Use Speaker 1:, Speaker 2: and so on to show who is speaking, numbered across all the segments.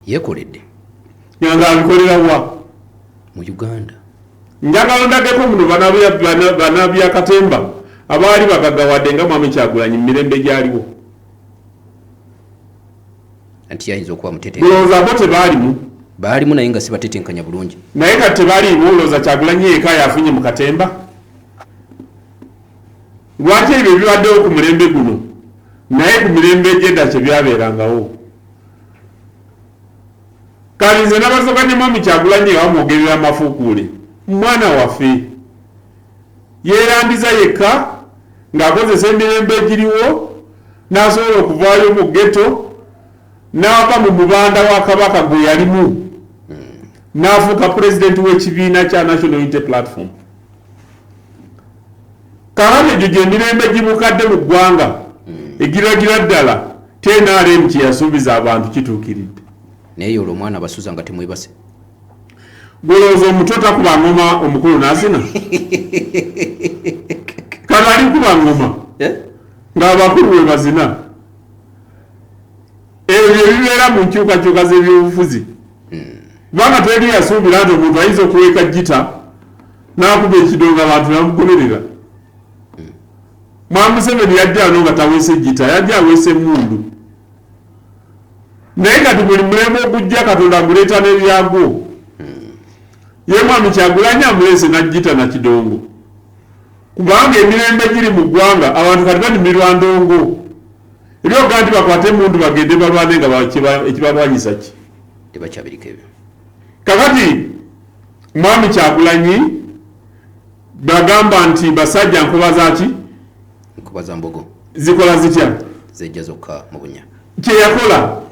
Speaker 1: Yekoledde.
Speaker 2: Nga abikolera wa?
Speaker 1: Mu Uganda.
Speaker 2: Njagala ndageko muno banabyakatemba abaali bagaggawadde nga Mwami Kyagulanyi mu mirembe gyaliwo.
Speaker 1: Anti yayinza okuba mutetenkanya.
Speaker 2: Bulowooza bo tebaalimu.
Speaker 1: Baalimu naye nga si batetenkanya bulungi.
Speaker 2: Naye kati tebaliimu, olowooza Kyagulanyi yekka yafunye mu katemba? Lwaki ebyo bibaddewo ku mulembe guno naye ku mirembe egy'edda kyebyabeerangawo? Kati nze nabasooka ne Mwami Kyagulanyi nga bamwogerera amafuukuule. Mwana waffe yeerandiza yekka ng'akozesa emirembe egiriwo n'asobola okuvaayo mu ghetto n'ava mu mubanda wa Kabaka gwe yalimu n'afuuka pulezidenti w'ekibiina kya National Unity Platform. Kaakati egyo gy'emirembe gibukadde mu ggwanga egiragira ddala ti NRM kye yasuubiza abantu kituukiridde.
Speaker 1: Naye olwo omwana abasuza nga temwebase.
Speaker 2: Gwolowooza omuto takuba ngoma omukulu n'azina? Kano ali kuba ngoma
Speaker 1: eh?
Speaker 2: ng'abakulu bwe bazina. Ebyo bye bibeera mu nkyukakyuka z'ebyobufuzi. Kubanga teri yasuubira nti omuntu ayinza okuweeka ggita n'akuba ekidongo abantu namugoberera. Mwami Museveni yajja wano nga taweese ggita, yajja aweese emmundu. Naye kati buli mulembe ogujja Katonda aguleeta n'ebyagwo. Ye Mwami Kyagulanyi amuleese na ggita na kidongo. Kubanga emirembe giri mu ggwanga abantu kati banyumirwa ndongo. Ebyokugaa nti bakwate emmundu bagende balwane nga ekibalwanyisa ki?
Speaker 1: Tebakyabiriko ebyo.
Speaker 2: Kakati Mwami Kyagulanyi bagamba nti basajja nkoba zaki?
Speaker 1: Nkoba za mbogo.
Speaker 2: Zikola zitya?
Speaker 1: Zejja zokka mu bunya.
Speaker 2: Kye yakola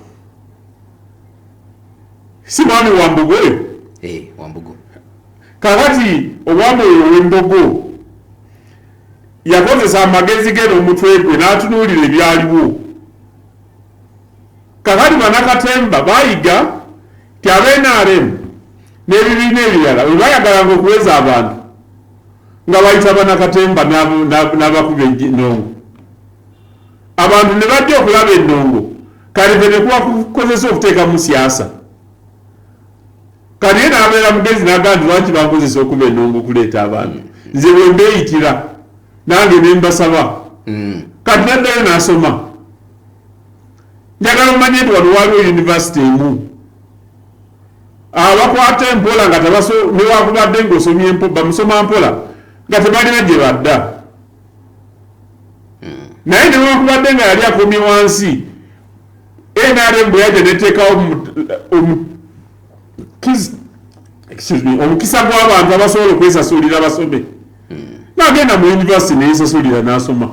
Speaker 2: si mwami wa mbogo oyo?
Speaker 1: Eh, wa mbogo.
Speaker 2: Kakati omwami oyo ow'embogo yakozesa amagezi ge n'omutwe gwe n'atunuulira ebyaliwo. Kakati banakatemba bayiga nti aba NRM n'ebibiina ebirala bwe bayagalanga okuweza abantu nga bayita banakatemba n'abakuba ennongo, abantu ne bajja okulaba ennongo. Kati fe ne kuba kukozesa okuteekamu siasa. Kati ye n'abeera mugezi n'agamba nti lwaki bankozesa okuba ennongo okuleeta abantu, nze bwe mbeeyitira nange ne mbasaba. Kati n'addayo n'asoma. Njagala omanye nti wano waliwo yunivasite emu abakwata empola nga newakubadde ng'osomye bamusoma mpola nga tebalina gye badda. Naye newakubadde nga yali akomye wansi, NRM bwe yajja neteekawo omukisa gw'abantu abasobola okwesasulira basome, n'agenda mu yunivasite neyesasulira n'asoma.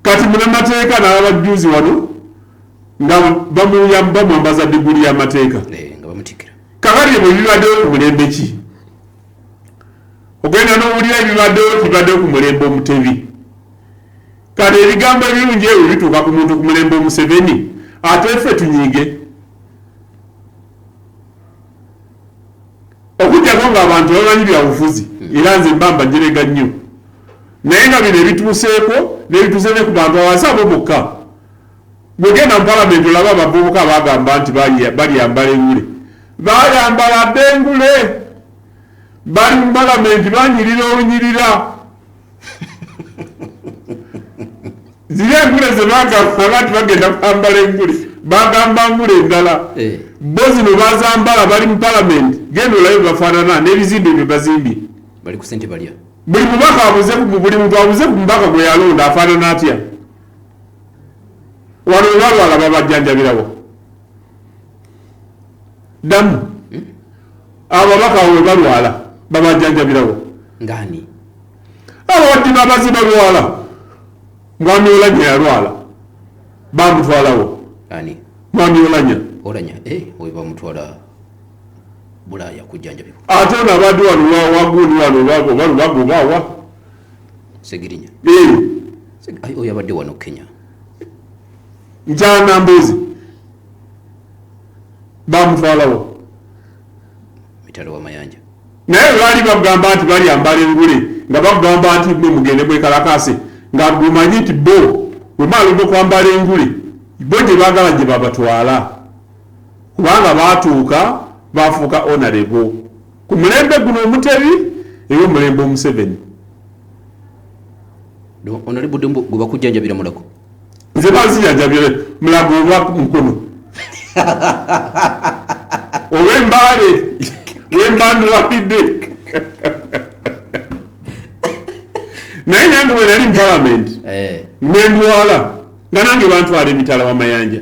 Speaker 2: Kati munamateeka n'abajjuzi wano nga bamwambaza diguli y'amateeka.
Speaker 1: Nga bamutikira.
Speaker 2: Kakati ebyo bibaddewo ku mulembe ki? Ogenda n'owulira ebibaddewo kibaddewo ku mulembe Omutebi. Kati ebigambo ebirungi ebyo bituuka ku muntu ku mulembe Omuseveni, ate ffe tunyiige. Okuggyako ng'abantu bamanyi bya bufuzi, era nze mba mbajerega nnyo. Naye nga bino ebituuseeko n'ebituuse ne ku bantu awansi abo bokka. Bw'ogenda mu palamenti olaba abavubuka bagamba nti balyambala engule. Bayambala dda engule. Bali mu palamenti banyirira olunyirira. Ziri engule ze bagamba nti bagenda kwambala engule, bagamba ngule endala. Bo zino bazambala bali mu palamenti. Genda olabe bafaanana n'ebizimbe bye bazimbye.
Speaker 1: Bali ku ssente balya.
Speaker 2: Buli mubaka abuze ku buli muntu abuze ku mubaka gwe yalonda afaanana atya? Wano bwe balwala babajjanjabirawo. Ddamu. Ababaka abo bwe balwala babajjanjabirawo.
Speaker 1: Ng'ani?
Speaker 2: Ababadde babaze balwala. Mwami Olanya yalwala. Bamutwalawo.
Speaker 1: Ani?
Speaker 2: Mwami Olanya.
Speaker 1: Olanya, oyo bamutwala Bulaaya kujjanjabibwa.
Speaker 2: Ate ono abadde wano wagundi wano oba Lubaga oba wa?
Speaker 1: Segirinya. Oyo abadde wano Kenya.
Speaker 2: Nkyana Mbuzi. Bamutwalawo.
Speaker 1: Mitalo wa Mayanja.
Speaker 2: Naye baali bagamba nti balyambala engule nga bagamba nti mwe mugende mwekalakaase nga gwemanyi nti bo bwe mwalonda okwambala engule. Bo gye baagala gye babatwala, kubanga baatuuka bafuuka honorable ku mulembe guno Omutebi era omulembe Omuseveni.
Speaker 1: Honorable Dembo, gwe bakujjanjabira Mulago?
Speaker 2: Nze banzijanjabira Mulago oba Mukono oba Embaale wembandulakidde, naye nange bwe nali mu palamenti nendwala nga nange bantwala emitala w'amayanja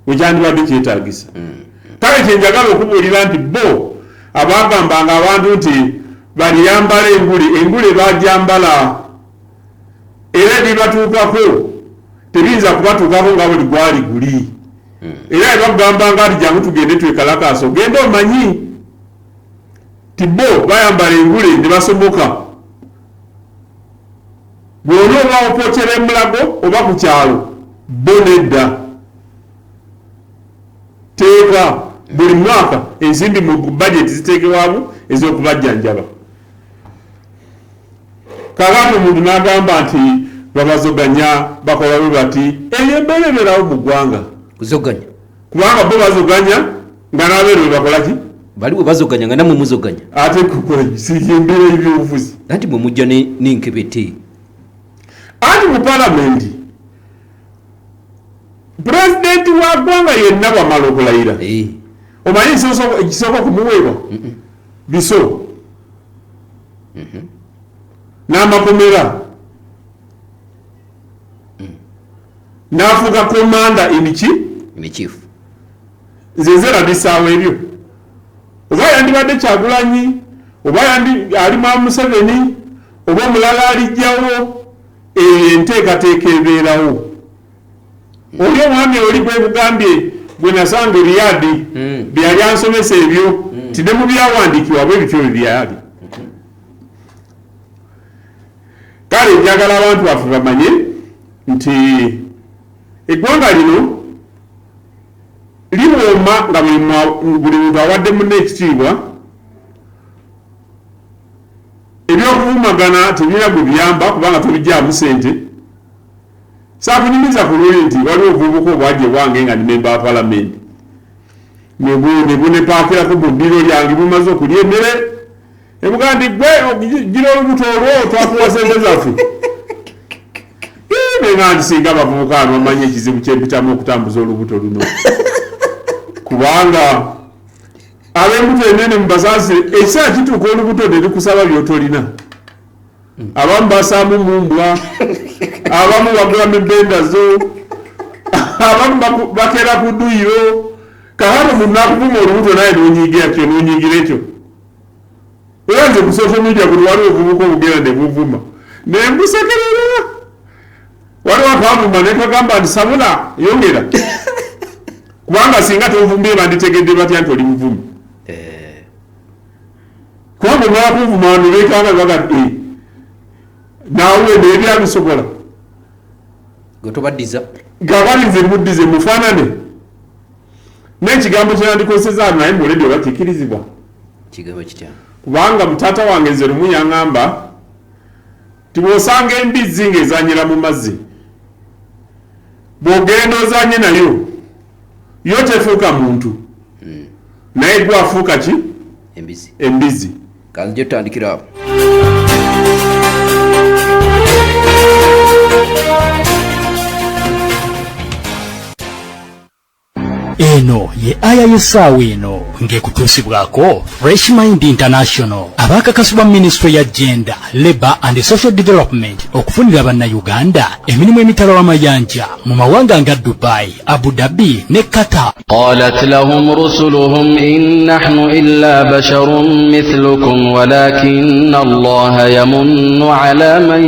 Speaker 2: wekyandibadde kyetagisa. Kale kyenjagala okubuulira nti bo abagambanga abantu nti baliyambala engule, engule bajambala, era ebibatuukako tebiyinza kubatuukako nga buli gwali guli. Era ebakugambanga nti jangu tugende twekalakaasa, ogende omanyi ti bo bayambala engule ne basomoka. Bwona oba opokyera Emulago oba ku kyalo, bo nedda. Teeka buli mwaka ensimbi mu bajeti ziteekebwamu ez'okubajjanjaba. Kakati omuntu n'agamba nti babazoganya, bakola bwe bati, eyo embeera ebeerawo mu ggwanga.
Speaker 1: Kuzoganya.
Speaker 2: Kubanga bo bazoganya nga n'abeeru bwe bakola ki?
Speaker 1: Bali bwe bazoganya nga nammwe muzoganya.
Speaker 2: Ate kukola si embeera y'ebyobufuzi.
Speaker 1: Anti mwe mujja n'enkebete.
Speaker 2: Anti mu palamenti pulezidenti wa ggwanga yenna bwamala okulayira, omanyi ekisooka okumuweebwa biso n'amakomera, n'afuuka commander in ki?
Speaker 1: In chief.
Speaker 2: Nze nzerabisaawo ebyo, oba yandibadde Kyagulanyi, oba yandi ali mwa Museveni, oba omulala alijjawo, eyo enteekateeka ebeerawo. Oli omwami oli gwekugambye gwe nasanga Eriyadi, bye yali ansomesa ebyo, ti ne mu byawandiikibwa bwe bityo bwe byali. Kale njagala abantu baffe bamanye nti eggwanga lino liwooma nga buli muntu awadde munne ekitiibwa. Ebyokuvumagana tebirina gwe biyamba, kubanga tobijjaamu sente. Saakunyumiza ku luli nti waliwo obuvubuka obwajja ewange nga ndi memba wa palamenti, ne bunepaakirako mu ddiro lyange, bumaze okulya emmere, ebugaa nti gwe gira olubuto olwo twakuwa sente zaffe. Nenga nti singa abavubuka bano bamanyi ekizibu kyempitamu okutambuza olubuto luno, kubanga ab'embuto enene mubasaasire, ekiseera kituuka olubuto ne lukusaba by'otolina. Abamu basaamu mumbwa, abamu bagula mibendazo, abamu bakera ku dduyiro. Kakati omuntu nakuvuma olubuto naye nonyigira kyo, nonyigira ekyo. Era nze ku social media buli waliwo obuvubuka obugenda ne buvuma nembusekerera. Waliwo akavuma ne kagamba nti sabula yongera, kubanga singa tovumbye banditegedde batya nti oli muvumu? Kubanga omala kunvuma wano bekanga baga naawe nebyabisobola.
Speaker 1: Gwe tobaddiza.
Speaker 2: Gabali nze muddize mufaanane n'ekigambo kyenandikozeseza naye mu ledio bakikirizibwa.
Speaker 1: Kigambo kitya?
Speaker 2: Kubanga mutaata wange nze lumu yaŋŋamba ti bw'osanga embizzi ng'ezanyira mu mazzi, bw'ogenda ozanye nayo, yo tefuuka muntu, naye gwe afuuka ki?
Speaker 1: Embizzi.
Speaker 2: Embizzi.
Speaker 1: Kanzije tutandikira awo.
Speaker 3: Eno ye aya y'essaawa eno ng'ekutuusibwako Fresh Mind International, abaakakasibwa minisitule ya Gender, Labour and Social Development okufunira Bannayuganda emirimu emitala w'amayanja mu mawanga nga Dubai, Abu Dhabi ne Qatar.
Speaker 4: قالت لهم رسلهم إن نحن إلا بشر مثلكم ولكن الله يمن على من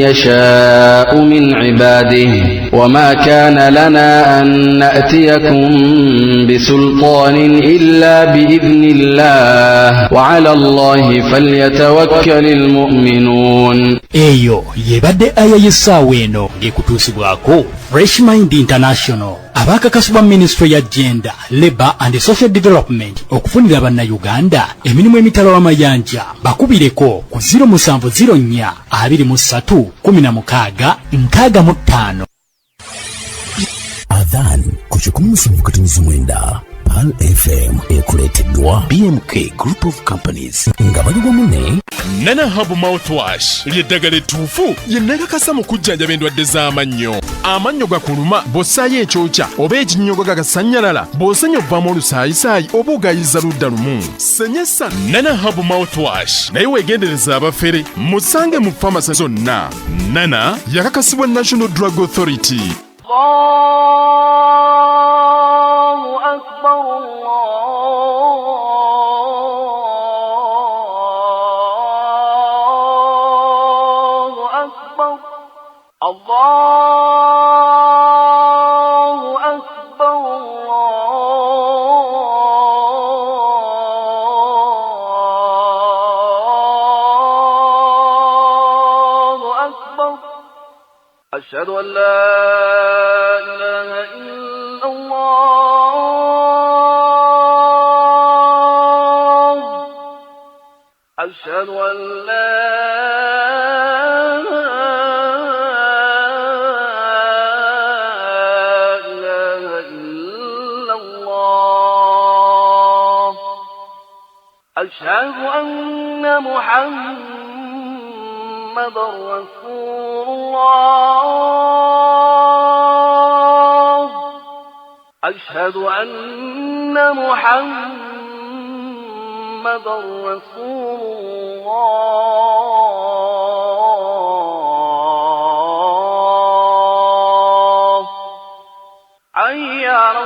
Speaker 4: يشاء من عباده وما كان لنا أن نأتيكم بسلطان إلا بإذن الله وعلى الله فليتوكل المؤمنون.
Speaker 3: Eyo yebadde aya y'essaawa eno ng'ekutuusibwako Fresh Mind International, abaakakasibwa minisitule ya Gender, Labour and Social Development okufunira Bannayuganda emirimu emitala w'amayanja. Bakubireko ku 0704 23 16 65.
Speaker 5: Ku 107.9 Pearl FM ekuleeteddwa BMK Group of Companies nga bali wamu ne
Speaker 6: Nana Herbal Mouthwash ly'eddagala ettuufu lye nakakasa mu kujjanjaba endwadde z'amannyo. Amannyo gakuluma bw'ossaayo ekyokya oba ekinnyogo gagasannyalala, bw'osenya ovaamu olusaayisaayi oba ogayiza ludda lumu. Senyesa Nana Herbal Mouthwash, naye weegendereza abafere. Musange mu famasi zonna. Nana yakakasibwa National Drug Authority.
Speaker 7: الله أكبر الله أكبر الله أكبر الله أكبر أشهد أن لا إله إلا الله أشهد أن لا إله إلا الله أشهد أن محمدا رسول الله أشهد أن محمدا رسول الله حي على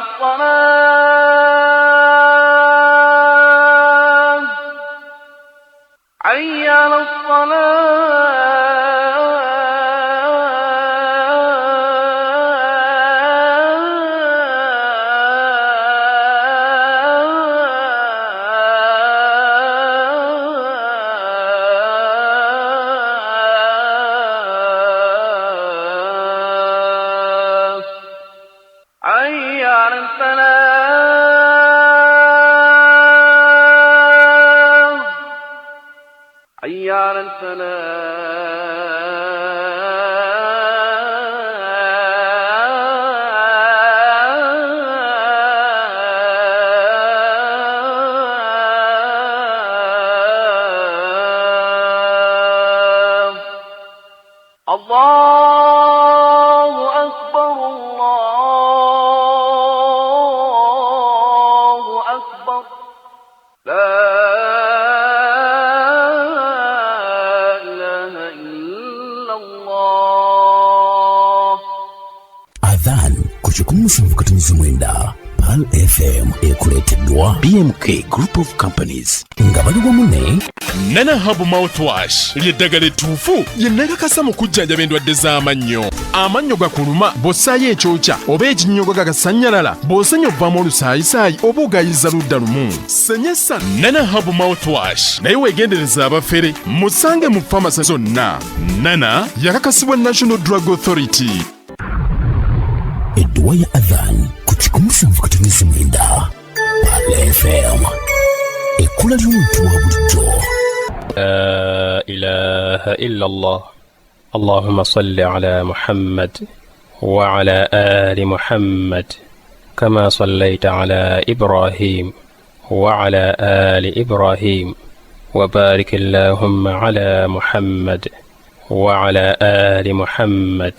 Speaker 7: الصلاة حي على الصلاة حي على الفلاح حي على الفلاح الله أكبر الله أكبر لا إله إلا الله
Speaker 5: Adhan ku 107.9 Pearl FM ekuleeteddwa BMK Group of Companies nga bali wamu ne
Speaker 6: Nana Herbal Mouthwash ly'eddagala ettuufu lye nakakasa mu kujjanjaba endwadde z'amannyo. Amannyo gakuluma bw'ossaayo ekyokya oba ekinnyogo gagasannyalala, bw'osenya ovaamu olusaayisaayi oba ogayiza ludda lumu. Senyesa Nana Herbal Mouthwash, naye weegendereza abafere. Musange mu famasi zonna. Nana yakakasibwa National Drug Authority.
Speaker 5: Edduwa ya Adhan ku 107.9 Pearl FM, ekkula ly'omuntu wa bulijjo.
Speaker 8: لا إله إلا الله اللهم صل على محمد وعلى آل محمد كما صليت على إبراهيم وعلى آل إبراهيم وبارك اللهم على محمد وعلى آل محمد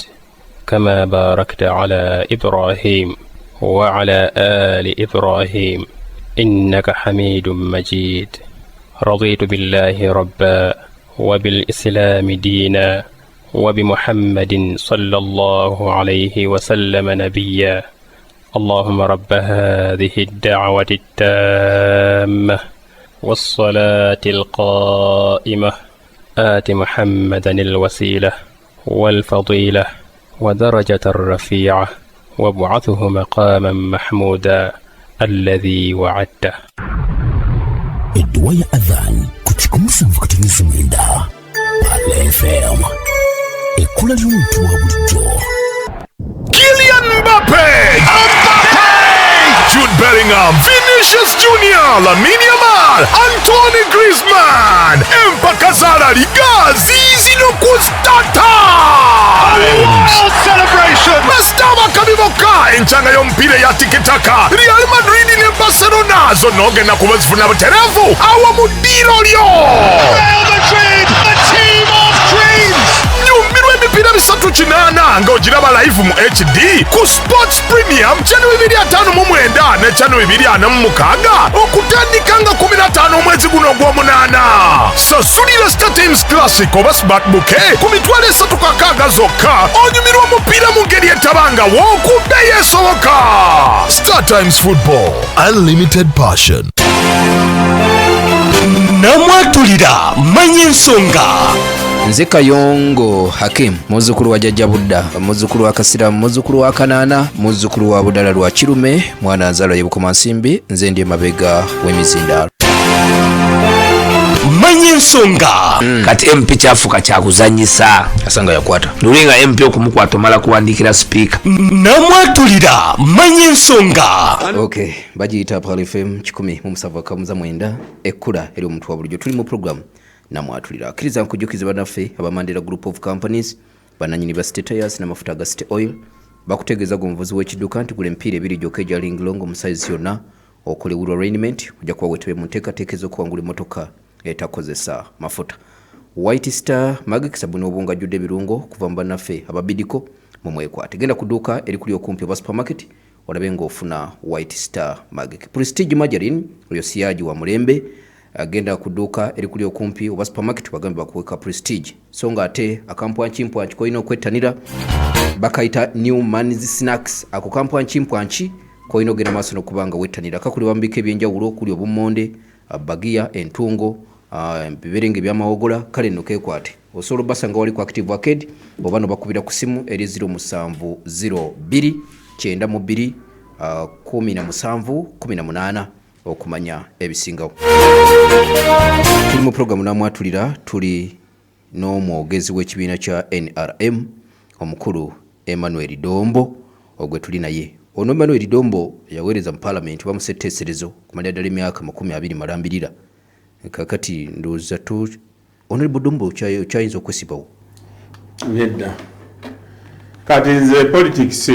Speaker 8: كما باركت على إبراهيم وعلى آل إبراهيم إنك حميد مجيد. رضيت بالله ربا وبالإسلام دينا وبمحمد صلى الله عليه وسلم نبيا. اللهم رب هذه الدعوة التامة والصلاة القائمة، آت محمدا الوسيلة والفضيلة ودرجة الرفيعة وابعثه مقاما محمودا الذي وعدته.
Speaker 5: Edduwa ya Adhan ku 107.9 Pearl FM, ekkula ly'omuntu wa bulijjo.
Speaker 6: Kylian Mbappe! Mbappe! Jude
Speaker 9: Bellingham, Vinicius Junior, Lamine Yamal, Antoine Griezmann. Empaka za La Liga ziizino ku StarTimes. Basita abakabi bokka enkyanga y'omupiira eya tikitaka Real Madrid ne Barcelona zonna ogenda kuba zifuna butereevu awa mu ddiiro lyo. Nyumirwa emipiira 380 ng'ogiraba live mu HD ku Sports Premium channel 259 ne channel 246 okutandika nga 15 omwezi guno ogw'omunaana. Sasulira StarTimes Classic oba Smart Bouquet ku 360,000 zokka onyumirwa omupiira mu ngeri etabangawo ku bbeeyi esoboka. StarTimes Football, unlimited passion.
Speaker 3: Namwatulira manya ensonga.
Speaker 1: Nze Kayongo Hakim, muzzukulu wa Jjajja Budda, muzzukulu wa Kasiramu, muzzukulu wa Kanaana, muzzukulu wa Budala lwa Kirume, mwana nzalwa ye Bukomansimbi, nze ndi emabega w'emizindaalo.
Speaker 3: Manya ensonga.
Speaker 10: Kati MP kyafuuka kyakuzanyisa.
Speaker 1: Asanga yakwata
Speaker 10: luli nga MP okumukwata omala kuwandiikira sipiika.
Speaker 3: Namwatulira manya ensonga.
Speaker 1: Okay, bagiyita Pearl FM 107.9, ekkula eri omuntu wa bulijjo. Tuli mu program Namwatulira. Akkiriza nkujjukize bannaffe aba Mandela Group of Companies, bannannyini ba City Tires n'amafuta aga City Oil, bakutegeeza gwe omuvuzi w'ekidduka nti gula emipiira ebiri gyokka egya Linglong mu sayizi yonna okole wheel arrangement, ojja kuba weetebye mu nteekateeka ez'okuwangula emmotoka etakozesa mafuta. White Star Magic sabuni obwongo ajjudde ebirungo kuva mu bannaffe ababidiko mumwekwate. Genda ku dduuka erikuli okumpi oba supermarket olabe ng'ofuna White Star Magic. Prestige Margarine oyo siyaagi wa mulembe, agenda ku dduuka erikuli okumpi oba supermarket bagambe bakuweka Prestige. So nga ate akampwankimpwanki kolina okwettanira bakayita New Man's Snacks. Ako kampwankimpwanki kolina ogenda maaso n'okuba nga wettanira. Kakulibwa mu bika ebyenjawulo okuli obummonde, bagiya, entungo, ebiberenge ebyamawogola. Kale nno keekwate. Osobola obbasanga wali ku Active Arcade oba nobakubira ku simu eri 0702 92 17 18 okumanya ebisingawo. Tuli mu programu Namwatulira, tuli n'omwogezi w'ekibiina kya NRM omukulu Emmanuel Dombo ogwe tuli naye. Ono Emmanuel Dombo yaweereza mu paalamenti bamusetteeserezo kumalira ddala emyaka 20 malambirira. Kakati ndowooza tu Honorable Dombo okyayinza okwesibawo?
Speaker 2: Nedda. Kati nze politics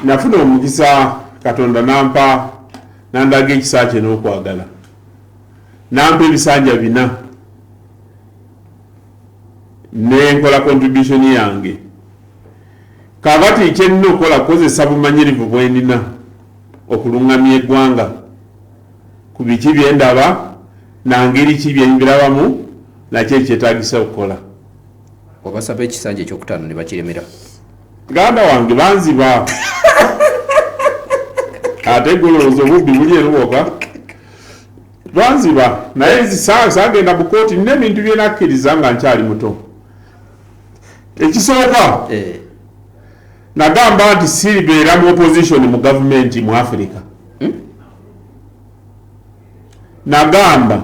Speaker 2: nafuna omukisa Katonda nampa nandaga ekisa kye n'okwagala, nampa ebisanja 4 nenkola contribution yange. Kakati kyenina okukola kukozesa bumanyirivu bwenina okulungamya eggwanga ku biki byendaba na ngeri ki byembirabamu nakyo ekyetaagisa okukola.
Speaker 1: Obasaba ekisanja ekyokutaano ne bakiremera.
Speaker 2: Ganda wange banziba. Ate golowooza obubbi buli eruboka. Banziba naye saagenda mu kooti, nina ebintu bye nakkiriza nga nkyali muto. Ekisooka nagamba nti siribeera mu opposition mu gavumenti mu Africa. Nagamba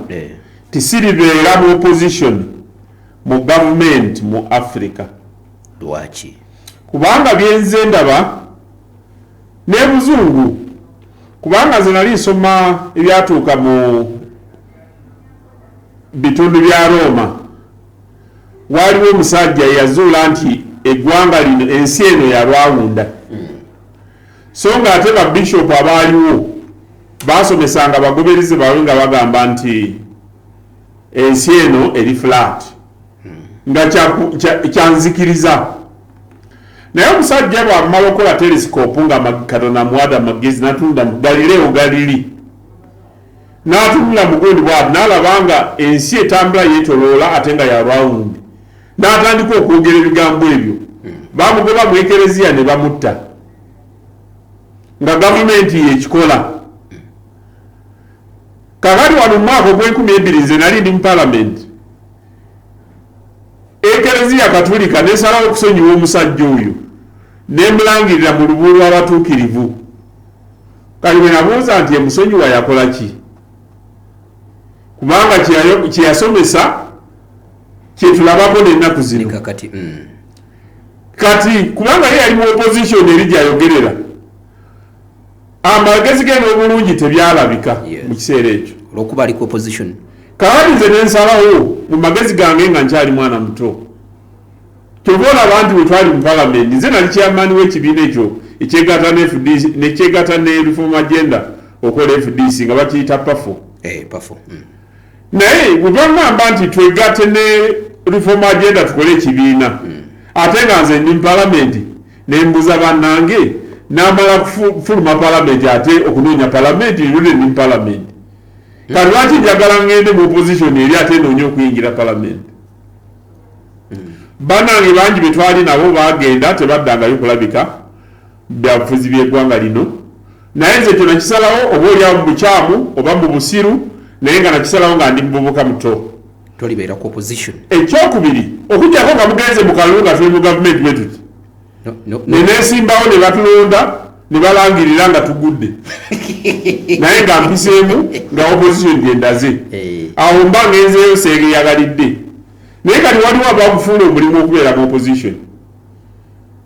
Speaker 2: nti siribeera mu opposition mu gavumenti mu Africa.
Speaker 1: Lwaki?
Speaker 2: Kubanga byenze ndaba n'ebuzungu, kubanga nze nali nsoma ebyatuuka mu bitundu bya Roma. Waliwo omusajja eyazuula nti eggwanga lino, ensi eno ya lwawunda. So nga ate babishopu abaaliwo baasomesanga abagoberezi baabwe nga bagamba nti ensi eno eri flat, nga kyanzikiriza. Naye omusajja bw'amala okukola telescope nga Katonda amuwadde amagezi, n'atunula mu Galileo Galili, n'atunula mu gundi bw'ati, n'alaba nga ensi etambula yeetoloola ate nga ya rawundi, n'atandika okwogera ebigambo ebyo. Bamugoba mu ekereziya ne bamutta, nga gavumenti yekikola. Kakati wano mu mwaka ogw'e2000 nze nali ndi mu palamenti, ekereziya Katulika nesalawo okusonyiwa omusajja oyo nemulangirira mu lubu lw'abatuukirivu. Kati bwe nabuuza nti emusonyiwa yakola ki, kubanga kyeyasomesa kyetulabako n'ennaku zino.
Speaker 1: Kakati,
Speaker 2: Kati kubanga ye yali mu opposition eri gyayogerera, Amagezi ge n'obulungi tebyalabika mu kiseera ekyo.
Speaker 1: Olwokuba ali ku opposition.
Speaker 2: Kakati nze nensalawo mu magezi gange nga nkyali mwana muto. Kyova olaba nti bwe twali mu palamenti, nze nali chairman w'ekibiina ekyo ekyegatta ne FDC, nekyegatta ne Reform Agenda okola FDC nga bakiyita PAFO.
Speaker 1: PAFO.
Speaker 2: Naye bwe bangamba nti twegatte ne Reform Agenda tukole ekibiina, ate nga nze ndi mu palamenti, ne mbuza bannange, namala kufuluma palamenti ate okunoonya palamenti, nrudde ndi mu palamenti. Kati lwaki njagala ngende mu opposition eri ate noonye okuyingira palamenti? Bannange bangi be twali nabo bagenda tebaddangayo kulabika byabufuzi by'eggwanga lino. Naye nze ekyo nakisalawo oba oli awo mu bukyamu oba mu busiru, naye nga nakisalawo nga ndi muvubuka muto.
Speaker 1: Tolibeera ku opposition.
Speaker 2: Ekyokubiri, okuggyako nga mugenze mu kalulu nga tuli mu gavumenti bwe tuti, ne neesimbawo ne batulonda ne balangirira nga tugudde, naye nga mpiseemu nga opposition gye ndaze, awo mba ngenzeeyo seeyagalidde. Naye kati waliwo abagufuula omulimu okubeera mu opposition,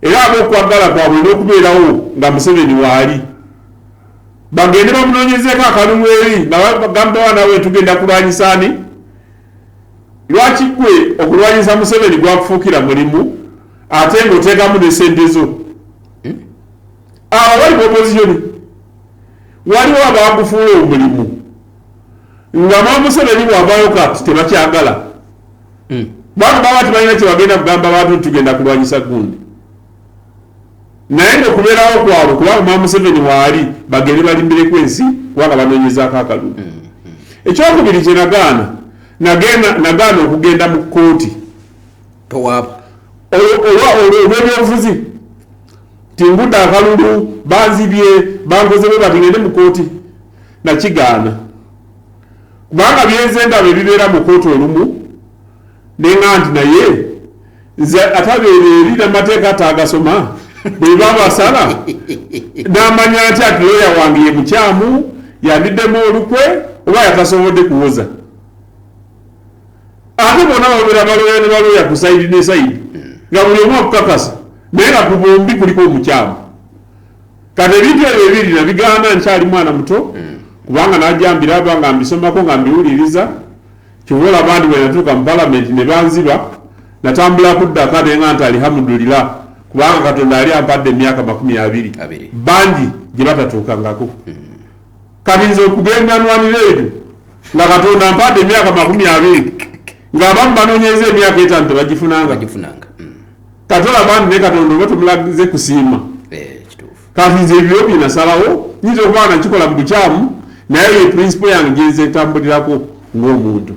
Speaker 2: era ab'okwagala kwabwe n'okubeerawo nga Museveni waali, bagende bamunoonyezeeko akalulu eri nga bagamba baana tugenda kulwanyisa ani. Lwaki gwe okulwanyisa Museveni gwakufuukira mulimu ate ng'oteekamu ne sente zo? Abo bali mu opposition, waliwo abagufuula omulimu nga mwa Museveni bw'avaayo kati tebakyagala, kubanga baba tebalina kyebagenda kugamba bantu nti tugenda kulwanyisa gundi. Naye ngaokubeerawo kwabwe, kubanga mwa Museveni waali, bagende balimbireko ensi kubanga banoonyezaako akalulu. Ekyokubiri kye nagaana, nagaana okugenda mu kkooti.
Speaker 1: Towaaba.
Speaker 2: Olw'ebyobufuzi, tingudde akalulu, banzibye, bankoze bwe bati, ngende mu kkooti, nakigaana. Kubanga byenze ndaba ebibeera mu kkooti olumu, neŋŋa nti naye nze atabeera eri n'amateeka ataagasoma, bwe babasala n'amanya nti ati looya wange ye mukyamu, yandiddemu olukwe oba yatasobodde kuwoza. Ate bonna babeera balooya ne balooya ku side ne side, nga buli omu akukakasa, naye nga ku bombi kuliko omukyamu. Kati ebintu ebyo ebiri nabigaana nkyali mwana muto, kubanga najja mbiraba nga mbisomako nga mbiwuliriza. Kyova olaba nti bwe natuuka mu palamenti ne banziba, natambula kuddaka nenga nti alhamdulillah, kubanga Katonda yali ampadde emyaka 20 bangi gye batatuukangako. Kati nze okugenda nwanira ebyo nga Katonda ampadde emyaka 20, ng'abamu banoonyeza emyaka 5 tebagifunanga. Kati olaba nti ne Katonda oba tumulaze kusiima. Kati nze ebyo bye nasalawo, nyinza okuba nga nakikola mu bukyamu, naye ye principle yange gyenze ntambulirako ng'omuntu.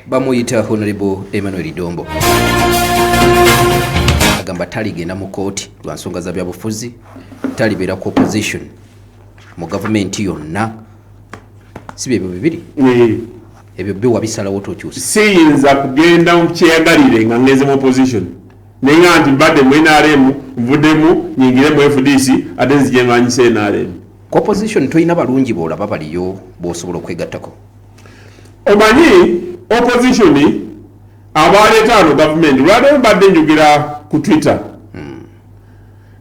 Speaker 1: Bamuyita Honorable Emmanuel Dombo, agamba taligenda mu kooti lwa nsonga za byabufuzi, talibeera ku opposition mu gavumenti yonna. Si byebyo bibiri ebyo byo wabisalawo tokyusa?
Speaker 2: Siyinza kugenda kyeyagalire nga ngenze mu opposition naye nga nti mbadde mu NRM, nvuddemu nyingire mu FDC ate nzije nwanyisa NRM.
Speaker 1: Ku opposition tolina balungi boolaba baliyo b'osobola okwegattako?
Speaker 2: Omanyi opposition abaleeta wano gavumenti, lwaliwo mbadde njogera ku Twitter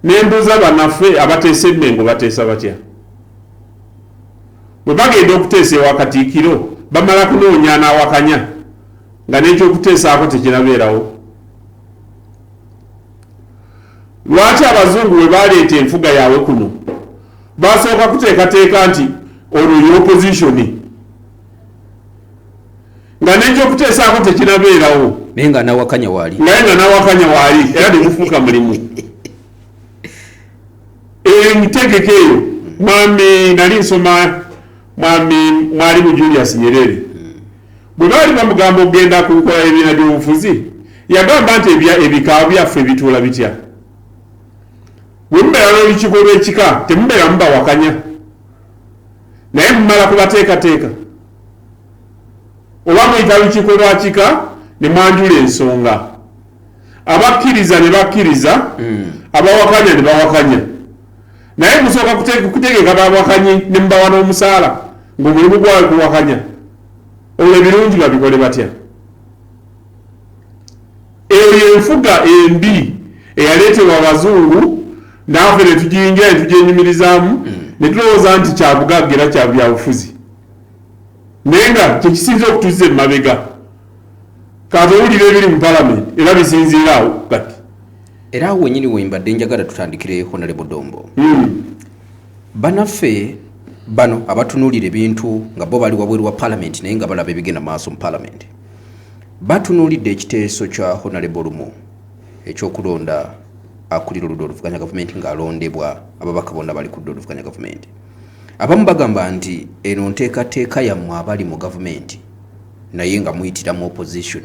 Speaker 2: nembuuza bannaffe abateesa emmengo bateesa batya? Bwe bagenda okuteesa ewa Katiikiro, bamala kunoonya n'awakanya nga n'ekyokuteesaako tekinabeerawo. Lwaki abazungu bwe baleeta enfuga yaabwe kuno basooka kuteekateeka nti ono ye opposition nga n'ekyokuteesaako tekinabeerawo,
Speaker 1: naye nga nawakanya waali?
Speaker 2: Naye nga nawakanya waali, era negufuuka mulimu entegeka eyo. Mwami, nali nsoma mwami Mwalimu Julius Nyerere, bwe baali bamugamba okugenda ku nkola y'ebibiina by'obufuzi, yagamba nti ebika byaffe bituula bitya? Bwe mubeera n'olukiiko lw'ekika temubeera mubawakanya, naye mumala kubateekateeka oba muyita lukiiko lwa kika ne mwanjula ensonga, abakkiriza ne bakkiriza, abawakanya ne bawakanya. Naye musooka kutegeka bawakanyi ne mubawa n'omusaala ng'omulimu gwawe kuwakanya. Olwo ebirungi babikole batya? Eyo enfuga embi eyaleetebwa abazungu, naffe ne tugiyingira ne tugyenyumirizaamu. Ne tulowooza nti kyabugagga era kya byabufuzi, naye nga kyekisinza okutuzza emabega. Kati owulira ebiri mu palamenti era bisinziira awo kati.
Speaker 1: Era awo wenyini wembadde njagala tutandikire, Honorable Dombo. Banaffe bano abatunuulira ebintu nga bo bali wabweru wa palamenti, naye nga balaba ebigenda maaso mu palamenti, batunuulidde ekiteeso kya Honorable Lumu ekyokulonda akulira oludda oluvuganya gavumenti ng'alondebwa ababaka bonna bali ku ludda oluvuganya gavumenti. Abamu bagamba nti eno nteekateeka yammwe abali mu gavumenti, naye nga muyitira mu opposition.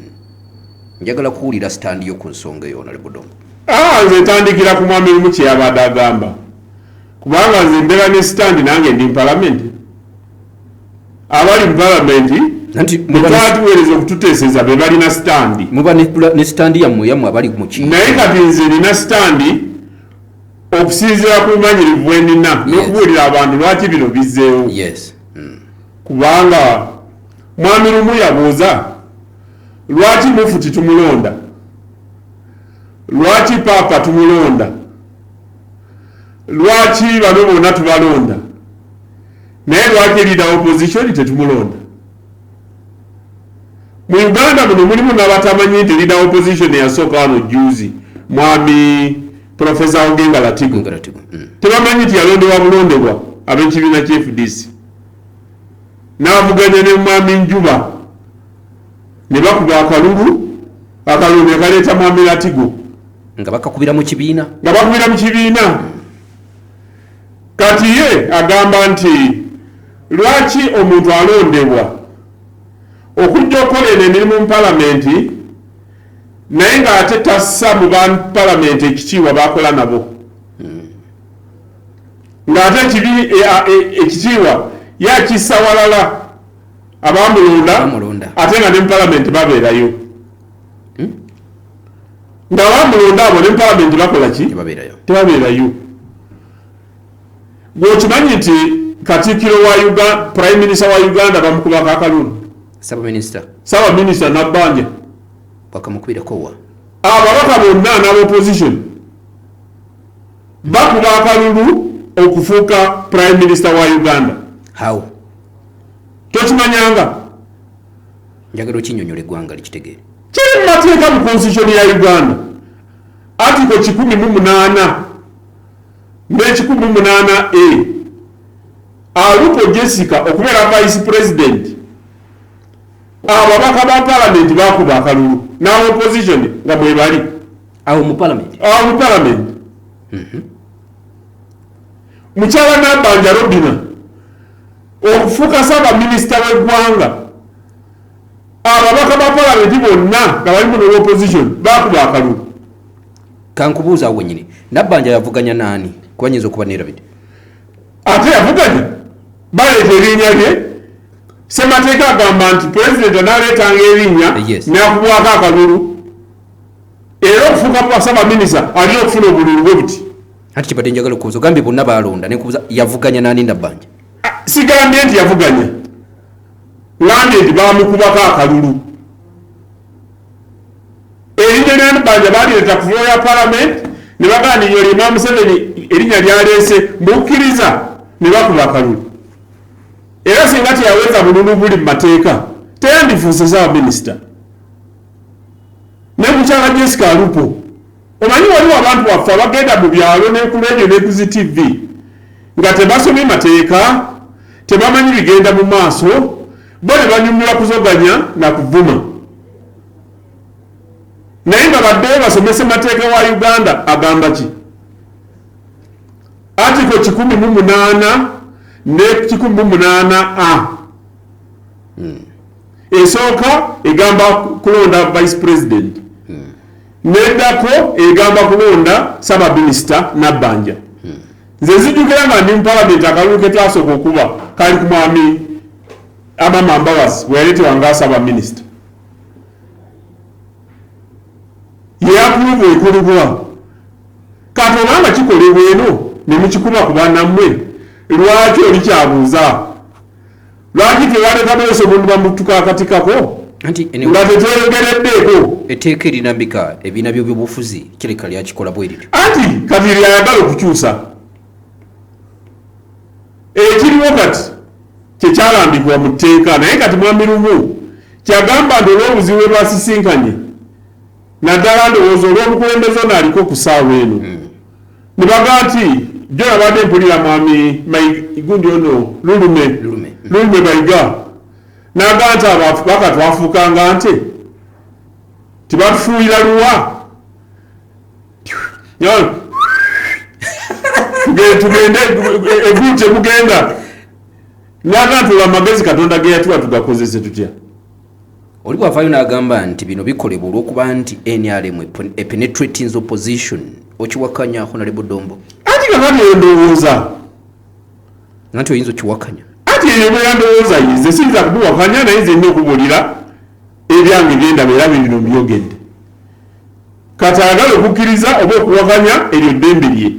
Speaker 1: Njagala kuwulira stand yo ku nsonga eyo, Honorable Dombo.
Speaker 2: Ah, nze ntandikira ku mwami Lumu kyeyabadde agamba, kubanga nze mbeera ne stand, nange ndi mu palamenti. Abali mu palamenti
Speaker 1: Anti
Speaker 2: betwatuweereza okututeeseza be balina stand.
Speaker 1: Muba ne stand yammwe abali mu ki.
Speaker 2: Naye kati nze nina stand okusinziira ku bumanyirivu bwe nina n'okubuulira abantu lwaki bino bizzeewo. Kubanga mwami Lumu yabuuza, lwaki mufuti tumulonda, lwaki paapa tumulonda, lwaki bano bonna tubalonda, naye lwaki leader opposition tetumulonda? Mu Uganda muno mulimu n'abatamanyi nti leader opposition eyasooka wano juzi, mwami Profesa Ogenga Latigo, tebamanyi nti yalondebwa bulondebwa ab'ekibiina kya FDC, n'avuganya ne mwami Njuba ne bakuba akalulu, akalulu ne kaleeta mwami Latigo.
Speaker 1: Nga bakakubira mu kibiina.
Speaker 2: Nga bakubira mu kibiina. Kati ye agamba nti lwaki omuntu alondebwa okujja okukola eno emirimu mu palamenti, naye ng'ate tassa mu bapalamenti ekitiibwa bakola nabo, ng'ate ekitiibwa yakissa walala abamulonda, ate nga ne mu palamenti babeerayo, nga bamulonda abo ne mu palamenti bakola ki? Tebabeerayo. Gweokimanyi nti katikkiro wa Uganda, prime minister wa Uganda, bamukubako akalulu?
Speaker 1: Ssaabaminisita.
Speaker 2: Ssaabaminisita Nabbanja.
Speaker 1: Bakamukubirako wa?
Speaker 2: Ababaka bonna n'aba opposition bakuba akalulu okufuuka prime minister wa Uganda.
Speaker 1: How?
Speaker 2: Tokimanyanga?
Speaker 1: Njagala okinyonyola eggwanga likitegeere.
Speaker 2: Kiri mu mateeka, mu constitution ya Uganda, article 108 ne 108 A. Alupo Jessica okubeera vice president, ababaka ba palamenti bakuba akalulu n'aba opposition nga mwebali.
Speaker 1: Awo mu palamenti?
Speaker 2: Awo mu palamenti. Mukyala Nabbanja Robina okufuuka ssaabaminisita w'eggwanga, ababaka ba palamenti bonna nga balimu n'opposition bakuba akalulu.
Speaker 1: Kankubuuza awo wenyini, Nabbanja yavuganya naani? Kuba nyinza okuba neerabidde.
Speaker 2: Ate yavuganya, baleeta erinnya lye. Semateeka agamba nti pulezidenti anaaleetanga erinnya nakubwako akalulu, era okufuuka ssaabaminisita alina okufuna obululu bwe buti.
Speaker 1: Anti kibadde njagala okubuuza, ogambye bonna balonda, nenkubuuza yavuganya nani Nabbanja?
Speaker 2: Sigambye nti yavuganya, ngambye nti bamukubako akalulu. Erinnya lya Nabbanja balireeta ku floor ya parliament ne bagamba nti lyo Imam Museveni erinnya lyaleese, mukkiriza? Ne bakuba akalulu. Era singa teyaweza bululu buli mu mateeka, teyandifuuse ssaabaminisita. Ne mukyala Jessica Alupo, omanyi waliwo abantu baffe abagenda mu byalo ne ku radio ne ku zi TV nga tebasomye mateeka, tebamanyi bigenda mu maaso, bo ne banyumira kuzoganya na kuvuma, naye nga baddeyo basomese mateeka wa Uganda agamba ki. Article 108 ne 108 A esooka egamba kulonda vice president, neddako egamba kulonda ssaabaminisita Nabbanja. Nze nzijukira nga ndi mu palamenti, akalulu ke twasooka okuba kali ku mwami Amama Mbabazi bwe yaleetebwa nga ssaabaminisita, ye approve ekolebwa. Kati obanga kikolebwa eno ne mukikuba ku bannammwe, lwaki oli kyabuuza lwaki tewaleka beeso omuntu bamutukakatikako
Speaker 1: Anti
Speaker 2: nga tetweyogereddeeko?
Speaker 1: Etteeka erinambika ebiina by'ebyobufuzi kireka lyakikola bwe lityo.
Speaker 2: Anti kati lyayagala okukyusa. Ekiriwo kati kyekyalambikibwa mu tteeka, naye kati Mwami Lumu kyagamba nti olw'obuzibu bwe basisinkanye, naddala ndowooza olw'obukulembeze ono aliko ku ssaawa eno, ne bagamba nti jjo nabadde mpulira Mwami gundi ono Lulume Bayiga n'agamba nti ababaka twafuukanga nte, tibatufuuyira luwa, tugende eggulu temugenda. N'agamba nti olwo amagezi Katonda ge yatuwa tugakozese tutya?
Speaker 1: Oli bw'avaayo n'agamba nti bino bikolebwa olw'okuba nti NRM epenetrating opposition, okiwakanya, Honorable Dombo?
Speaker 2: Anti kakati eyo ndowooza.
Speaker 1: Anti oyinza okiwakanya.
Speaker 2: Anti eyo beera ndowooza, nze siyinza kubiwakanya, naye nze nina okubuulira ebyange byendaba era bibino mbyogedde. Kati ayagala okukkiriza oba okuwakanya, eryo ddembe lye.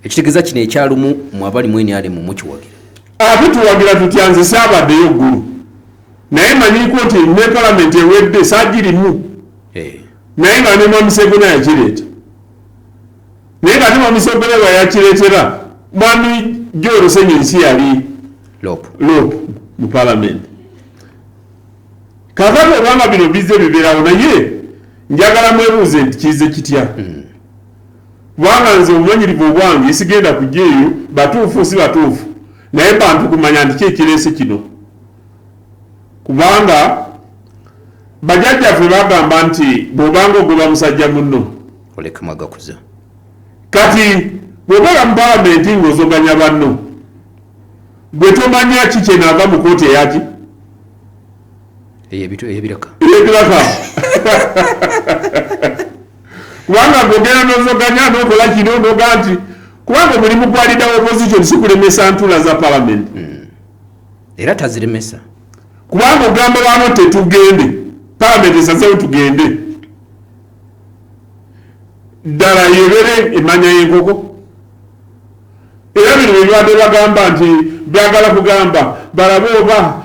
Speaker 1: Ekitegeeza kino ekyalumu mu abali mu NRM mukiwagira?
Speaker 2: Ate tuwagira tutya? Nze saabaddeyo ggulu, naye manyiko nti ne palamenti ewedde saagirimu, naye nga ne Mwami Segona yakireeta, naye nga ate Mwami Segona bwe yakireetera Mwami Joel Ssenyonyi si yali
Speaker 1: LOP
Speaker 2: LOP mu palamenti. Kakati obanga bino bizze bibeerawo, naye njagala mwebuuze nti kize kitya? Kubanga nze obumanyirivu obwange sigenda kujja eyo batuufu si batuufu, naye bantu kumanya nti ki ekireese kino, kubanga bajjajjaffe bagamba nti bw'obanga ogoba musajja munno,
Speaker 1: olekamu agakuza.
Speaker 2: Kati bw'obeera mu palamenti ng'ozoganya banno, gwe tomanya ki kyenaava mu kooti eyaki
Speaker 1: ey'ebiraka.
Speaker 2: Ey'ebiraka, kubanga ng'ogenda n'ozoganya n'okola kino noga nti kubanga omulimu gwa leader wa opposition si kulemesa ntuula za palamenti.
Speaker 1: Era taziremesa.
Speaker 2: Kubanga ogamba bano tetugende, palamenti esazeewo tugende, ddala yebere emanya y'enkoko. Era bino bye bagamba nti byagala kugamba balabe oba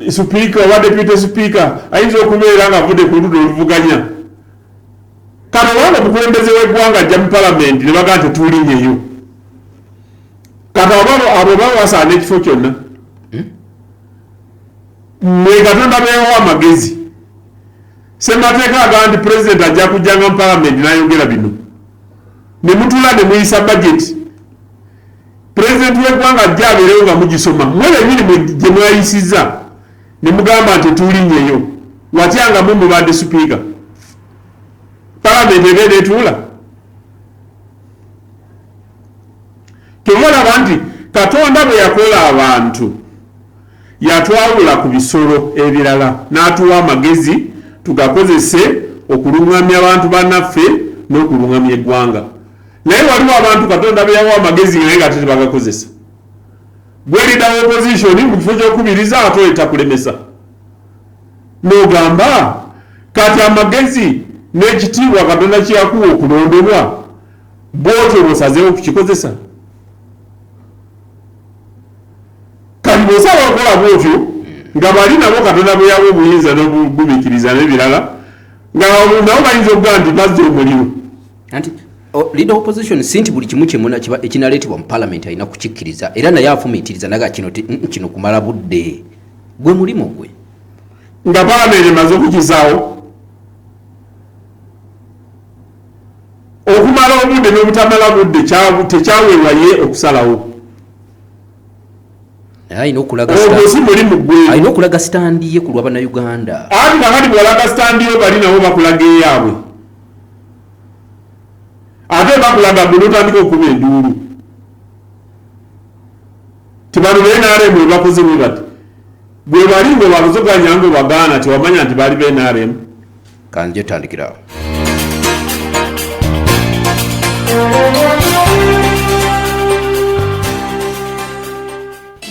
Speaker 2: sipiika oba deputy speaker ayinza okubeera nga avudde ku ludda oluvuganya. Kano obanga omukulembeze w'eggwanga ajja mu palamenti ne bagamba tetulinyeyo, kati abo baba basaana ekifo kyonna. Mwe Katonda beewa amagezi, Ssemateeka agamba nti pulezidenti ajja kujjanga mu palamenti n'ayogera bino, ne mutuula ne muyisa budget, pulezidenti w'eggwanga ajja abeerewo nga mugisoma mwe bennyini gye mwayisizza, ne mugamba nti tetulinyeyo. Watya nga mwe mubadde sipiika, palamenti ebeera etuula? Kyova olaba nti Katonda bwe yakola abantu yatwawula ku bisolo ebirala n'atuwa amagezi tugakozese okuluŋŋamya abantu bannaffe n'okuluŋŋamya eggwanga. Naye waliwo abantu Katonda be yawa amagezi naye nga ate tebagakozesa. Gwe leader wa opposition, mu kifo ky'okubiriza ate oleeta kulemesa, n'ogamba kati amagezi n'ekitiibwa Katonda kyeyakuwa okulondebwa bwotyo bw'osazeewo okukikozesa. Kati bw'osaba okukola bwotyo nga bali nabo Katonda bwe yawa obuyinza n'obugumiikiriza n'ebirala, nga nabo bayinza okugaa nti bazza omuliro.
Speaker 1: Anti leader opposition si nti buli kimu kyemuna ekinaleetebwa mu parliament alina kukikkiriza, era naye afumiitiriza naga kino kino kumala budde, gwe mulimu gwe.
Speaker 2: Nga parliament emaze okukizaawo, okumala obudde n'obutamala budde tekyaweebwa ye okusalawo.
Speaker 1: Naye alina okulaga
Speaker 2: Ogwo si mulimu gwe.
Speaker 1: Alina okulaga stand ye ku lwa Bannayuganda.
Speaker 2: Anti kakati bw'olaga stand yo, bali nabo bakulaga eyaabwe, ate bakulaga gwe n'otandika okuba enduulu ti bano be NRM bwe bakoze bwe bati, bwe bali nga obazoganya nga obagaana, tewamanya nti baali be NRM.
Speaker 1: Kanjje tandikira awo.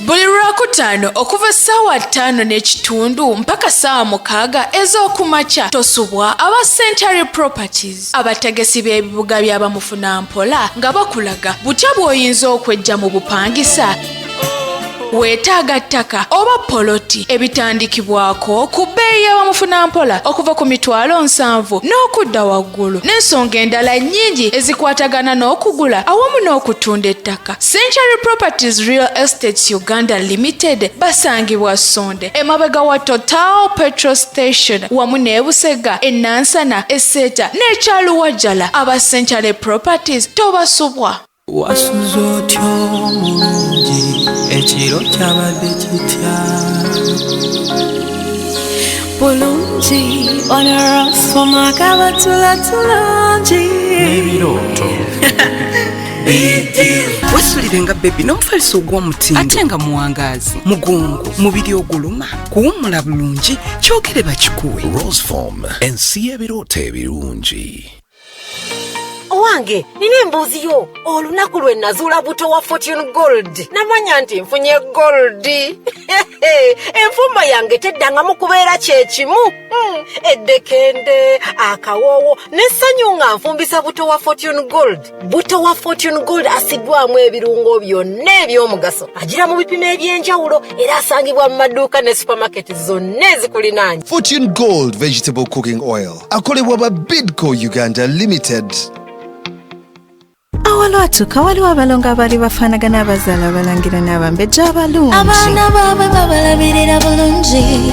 Speaker 11: Buli Lwakutaano okuva ssaawa 5:30 mpaka ssaawa 6 ez'okumakya, tosubwa aba Century Properties, abategesi b'ebibuga by'abamufunampola, nga bakulaga butya bw'oyinza okwejja mu bupangisa. Weetaaga ttaka oba poloti ebitandikibwako ku bbeeyi y'abamufunampola okuva ku 700,000 n'okudda waggulu, n'ensonga endala nnyingi ezikwatagana n'okugula awamu n'okutunda ettaka. Century Properties Real Estates Uganda Limited basangibwa Sonde emabega wa Total Petrol Station wamu n'e Busega, e Nansana, e Seeta n'e Kyaluwajjala. Aba Century Properties tobasubwa.
Speaker 12: Wasuze otya omulungi, ekiro kyabadde kitya?
Speaker 13: Bulungi, onorasomaka batula tulungi.
Speaker 12: N'ebirooto.
Speaker 14: Wesulire nga baby n'omufaliso ogw'omutindo ate nga muwangaazi, mugongo, mubiri oguluma, kuwummula bulungi, kyogere bakikuwe.
Speaker 9: Roseform, ensi y'ebirooto ebirungi.
Speaker 15: Owange, nina embuuzi yo. Olunaku lwe nazuula buto wa Fortune Gold, namanya nti nfunye gold. Enfumba yange teddangamu kubeera kyekimu. Eddekende, akawoowo n'essanyu nga nfumbisa buto wa Fortune Gold. Buto wa Fortune Gold asiddwamu ebirungo byonna eby'omugaso, agira mu bipimo eby'enjawulo era asangibwa mu maduuka ne supamaketi zonna ezikulinaanye.
Speaker 16: Fortune Gold Vegetable Cooking Oil akolebwa ba Bidco Uganda Limited.
Speaker 17: Awalwatuka waliwo abalongo abaali bafaanagana, abazaala abalangira n'abambejja abalungi.
Speaker 13: Abaana baabwe babalabirira bulungi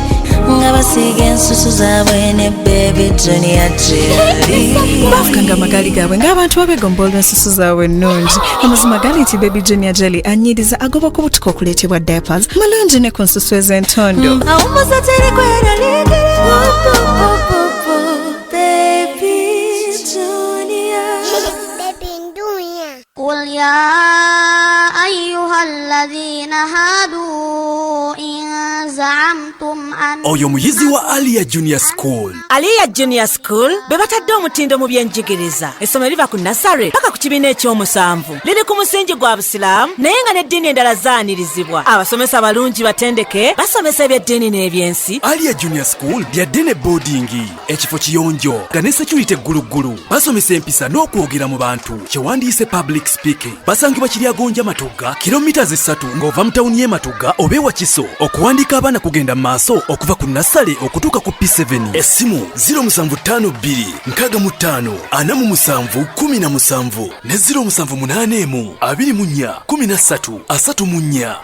Speaker 13: nga basiiga ensusu zaabwe ne Baby Junior Jelly.
Speaker 17: Baafukanga amagaali gaabwe ng'abantu babegomba olw'ensusu zaabwe ennungi. Amazima gali nti Baby Junior Jelly anyiriza, agoba ku butuka okuleetebwa diapers, malungi ne ku nsusu ez'entondo.
Speaker 13: Awummuza teri kweraliikirira. Baby Junior.
Speaker 18: قل يا أيها الذين هادوا إن زعمتم أن
Speaker 19: Oyo muyizi wa Alia Junior School.
Speaker 20: Aliya Junior School be batadde omutindo mu byenjigiriza. Essomero liva ku nursery paka ku kibiina ekyomusanvu. Liri ku musingi gwa Busiraamu, naye nga n'eddiini endala zaanirizibwa. Abasomesa balungi batendeke, basomesa ebyeddiini n'ebyensi.
Speaker 19: Alia Junior School lyadde ne boarding, ekifo kiyonjo nga ne security egguluggulu. Basomesa empisa n'okwogera mu bantu, kyewandiise public speaking. Basangibwa Kiryagonja, Matugga, kilomita 3 ng'ova mu tawuni y'e Matugga oba ewa Kiso. Okuwandiika abaana kugenda mu maaso okuva ku nursery okutuuka ku P7. Essimu 0752 65 47 17 ne 0781 24 13 34.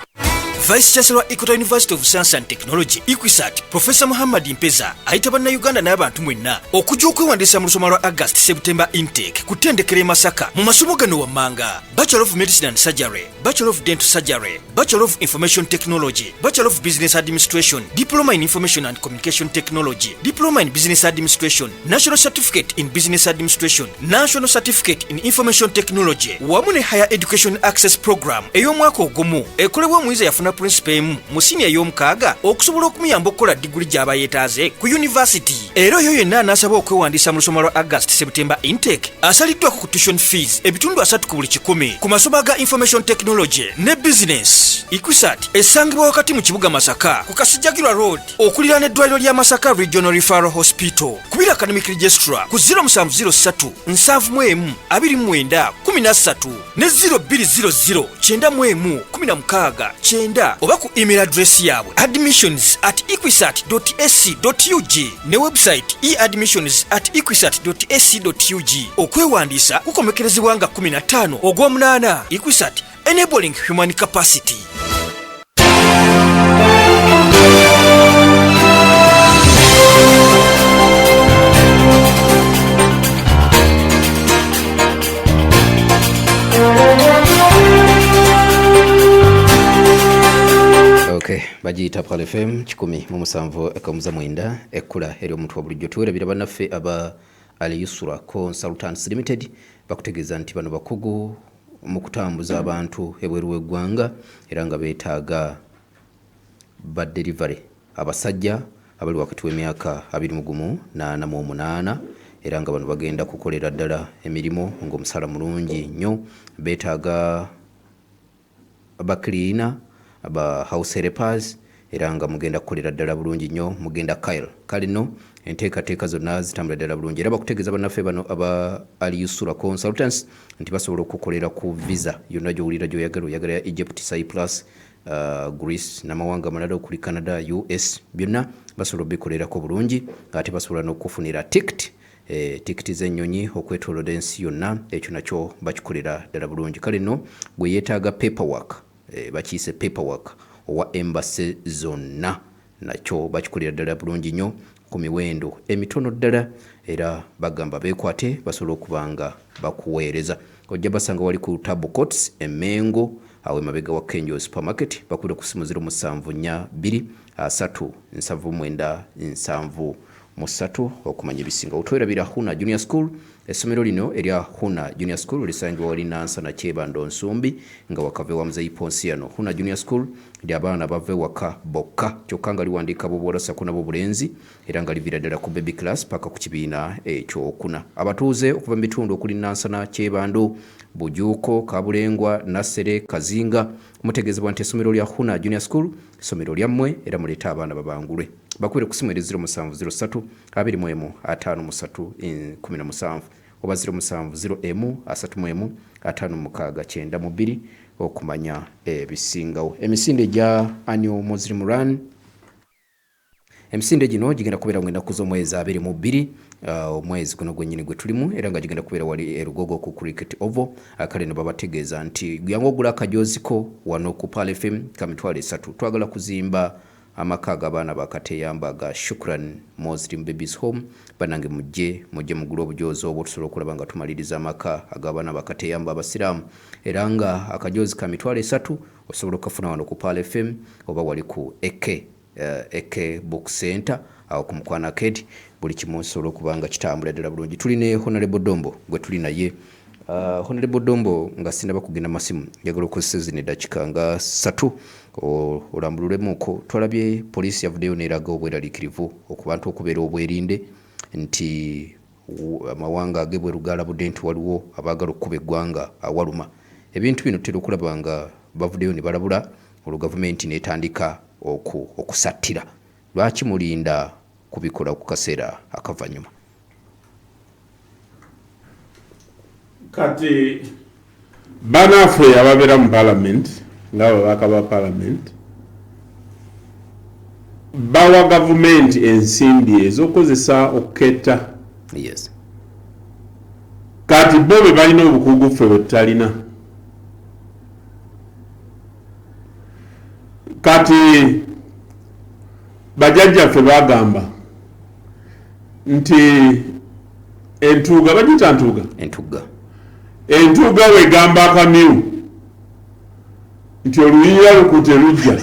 Speaker 21: Vice Chancellor wa Equatorial University of Science and Technology, EQUSaT, Professor Muhammad Mpeza ayita Bannayuganda n'abantu mwenna okujja okwewandiisa mu lusoma lwa August September intake ku ttendekero e Masaka mu masomo gano wammanga: Bachelor of Medicine and Surgery, Bachelor of Dental Surgery, Bachelor of Information Technology, Bachelor of Business Administration, Diploma in Information and Communication Technology, Diploma in Business Administration, National Certificate in Business Administration, National Certificate in Information Technology, wamu ne Higher Education Access Program ey'omwaka ogumu ekolebwa omuyizi eyafuna principal emu mu siniya ey'omukaaga okusobola okumuyamba okukola diguli gy'aba yeetaaze ku yunivasiti. Era oyo yenna anaasaba okwewandiisa mu lusoma lwa August September intake asaliddwako ku tuition fees 30% ku buli 100 ku masomo aga Information Technology ne Business. EQUSaT esangibwa wakati mu kibuga Masaka ku Kasijjagirwa Road, okuliraana eddwaliro lya Masaka Regional Referral Hospital. Kubira academic registrar ku 0703 71 29 13 ne 0200 91 16 9, oba ku email address yaabwe admissions@equisat ac ug ne website eadmissions@equisat ac ug. Okwewandiisa kukomekerezebwa nga 15 ogw'omunaana. EQUSaT, enabling human capacity.
Speaker 1: Okay, bagiyita Pal FM 107.9, ekkula eri omuntu wa bulijjo. Tuwerabira bannaffe aba Aliyusura Consultants Limited, bakutegeeza nti bano bakugu mu kutambuza abantu ebweru w'eggwanga era nga beetaaga ba delivery abasajja abali wakati w'emyaka 21 na 48, era nga bano bagenda kukolera ddala emirimu ng'omusala mulungi nnyo. Beetaaga ba cleaner, aba house helpers, era nga mugenda kukolera ddala bulungi nnyo. Mugenda Kyle kale nno enteekateeka zonna zitambula ddala bulungi, era bakutegeeza bannaffe bano aba Aliyusura Consultants nti basobola okukolera ku visa yonna gy'owulira gy'oyagala, oyagala ya Egypt, Cyprus, Greece n'amawanga amalala okuli Canada, US, byonna basobola obikolerako bulungi, ate basobola n'okufunira ticket, tikiti z'ennyonyi okwetooloola ensi yonna. Ekyo nakyo bakikolera ddala bulungi. Kale nno gwe yeetaaga paperwork, bakiyise paperwork owa embassy zonna, nakyo bakikolera ddala bulungi nnyo ku miwendo emitono ddala, era bagamba beekwate basobole okuba nga bakuweereza. Ojja basanga wali ku Tabo Courts e Mengo, awo emabega wa Kenjo Supermarket. Bakubira ku simu 0742 3 79 73 okumanya ebisinga. Otwerabira Huna Junior School. Essomero lino erya Huna Junior School lisangibwa wali Nansana, Kyebando, Nsumbi, nga wakave wa Muzeyi Ponsiano. Huna Junior School ly'abaana bava ewaka bokka, kyokka nga liwandiika b'obuwala ssaako n'ab'obulenzi, era nga liviira ddala ku baby class paka ku kibiina ekyokuna. Abatuuze okuva mu bitundu okuli Nansana, Kyebando, Bujuuko, Kabulengwa, Nassere, Kazinga, mutegeezebwa nti essomero lya Huna Junior School ssomero lyammwe, era muleete abaana babangulwe. Bakubire ku simu eri 0703 21 53 17 oba 0701 31 56 92 okumanya ebisingawo. Emisinde gya Annual Muslim Run, emisinde gino gigenda kubeera mu ennaku z'omwezi 22, omwezi guno gwennyini gwe tulimu, era nga gigenda kubeera wali e Lugogo ku Cricket Oval. Kale no babategeeza nti yangu ogula akajooziko wano ku Pearl FM ka 30,000. Twagala kuzimba amaka ag'abaana bakateyamba ga Shukran Muslim Babies Home. Bannange, mujje, mujje mugule obujoozi obwo, tusobola okulaba nga tumaliriza amaka ag'abaana bakateyamba abasiraamu, era nga akajoozi ka 30,000 osobola okukafuna wano ku Pearl FM oba wali ku AK Book Center awo ku Mukwano Arcade. Buli kimu osobola okuba nga kitambula ddala bulungi. Tuli ne Honorable Dombo gwe tuli naye. Honorable Dombo, nga sinaba kugenda masimu, njagala okozesa zino eddakiika nga 3 olambululemuko. Twalabye poliisi yavuddeyo neeraga obweraliikirivu okubantu okubeera obwerinde nti amawanga ag'ebweru galabudde nti waliwo abaagala okukuba eggwanga awaluma. Ebintu bino tutera okulaba nga bavuddeyo ne balabula, olwo gavumenti n'etandika okusattira. Lwaki mulinda kubikola ku kaseera akavanyuma?
Speaker 2: Kati banaffe ababeera mu parliament, ng'ababaka ba parliament, bawa gavumenti ensimbi ez'okukozesa okuketta. Kati bo be balina obukugu ffe bwe tutalina. Kati bajjajjaffe bagamba nti entuuga, bagiyita ntuuga,
Speaker 1: Entugga.
Speaker 2: Entuuga wegamba akamyu nti oluyiira lukute lujja.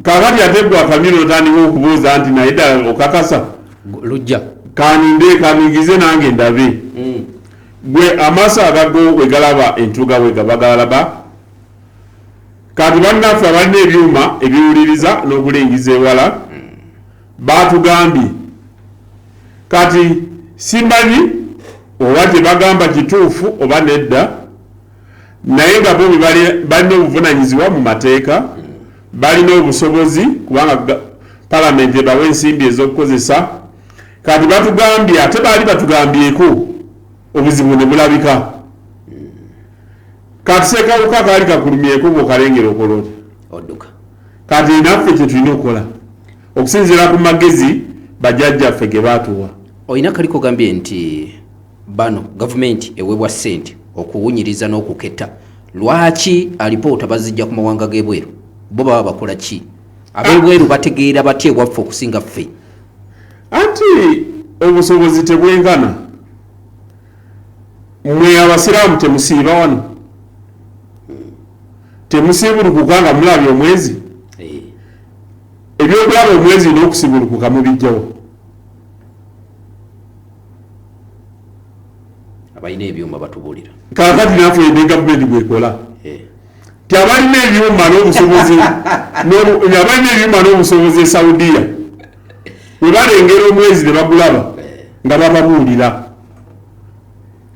Speaker 2: Kakati ate gwe akamyu notandika okubuuza nti naye ddala okakasa
Speaker 1: lujja?
Speaker 2: Kaninde kaningize nange ndabe. Gwe amaaso agago wegalaba entuuga wegaba galaba. Kati bannaffe abalina ebyuma ebiwuliriza n'okulingiza ewala batugambye. Kati simanyi oba kyebagamba kituufu oba nedda, naye nga bo balina obuvunanyizibwa mu mateeka, balina obusobozi kubanga palamenti ebawa ensimbi ez'okukozesa. Kati batugambye, ate baali batugambyeko obuzibu ne bulabika. Kati sekawuka kaali kakulumyeko, bw'okalengera okola otya?
Speaker 1: Odduka.
Speaker 2: Kati naffe kye tulina okukola okusinziira ku magezi bajjajjaffe ge baatuwa.
Speaker 1: Olina kaliko gambye nti bano gavumenti eweebwa ssente okuwunyiriza n'okuketta. Lwaki alipoota bazijja ku mawanga g'ebweru? Bo baba bakola ki ab'ebweru? Bategeera batya ewaffe okusinga ffe?
Speaker 2: Anti obusobozi tebwenkana. Mwe abasiraamu temusiiba wano, temusiibulukuka nga mulabye omwezi? Ebyokulaba omwezi n'okusibulukuka mubijjawo?
Speaker 1: Abalina ebyuma batubuulira.
Speaker 2: Kakati naffe ne gavumenti bwekola ti abalina ebyuma n'obusobozi, abalina ebyuma n'obusobozi e Saudiya bwe balengera omwezi ne bagulaba nga bababuulira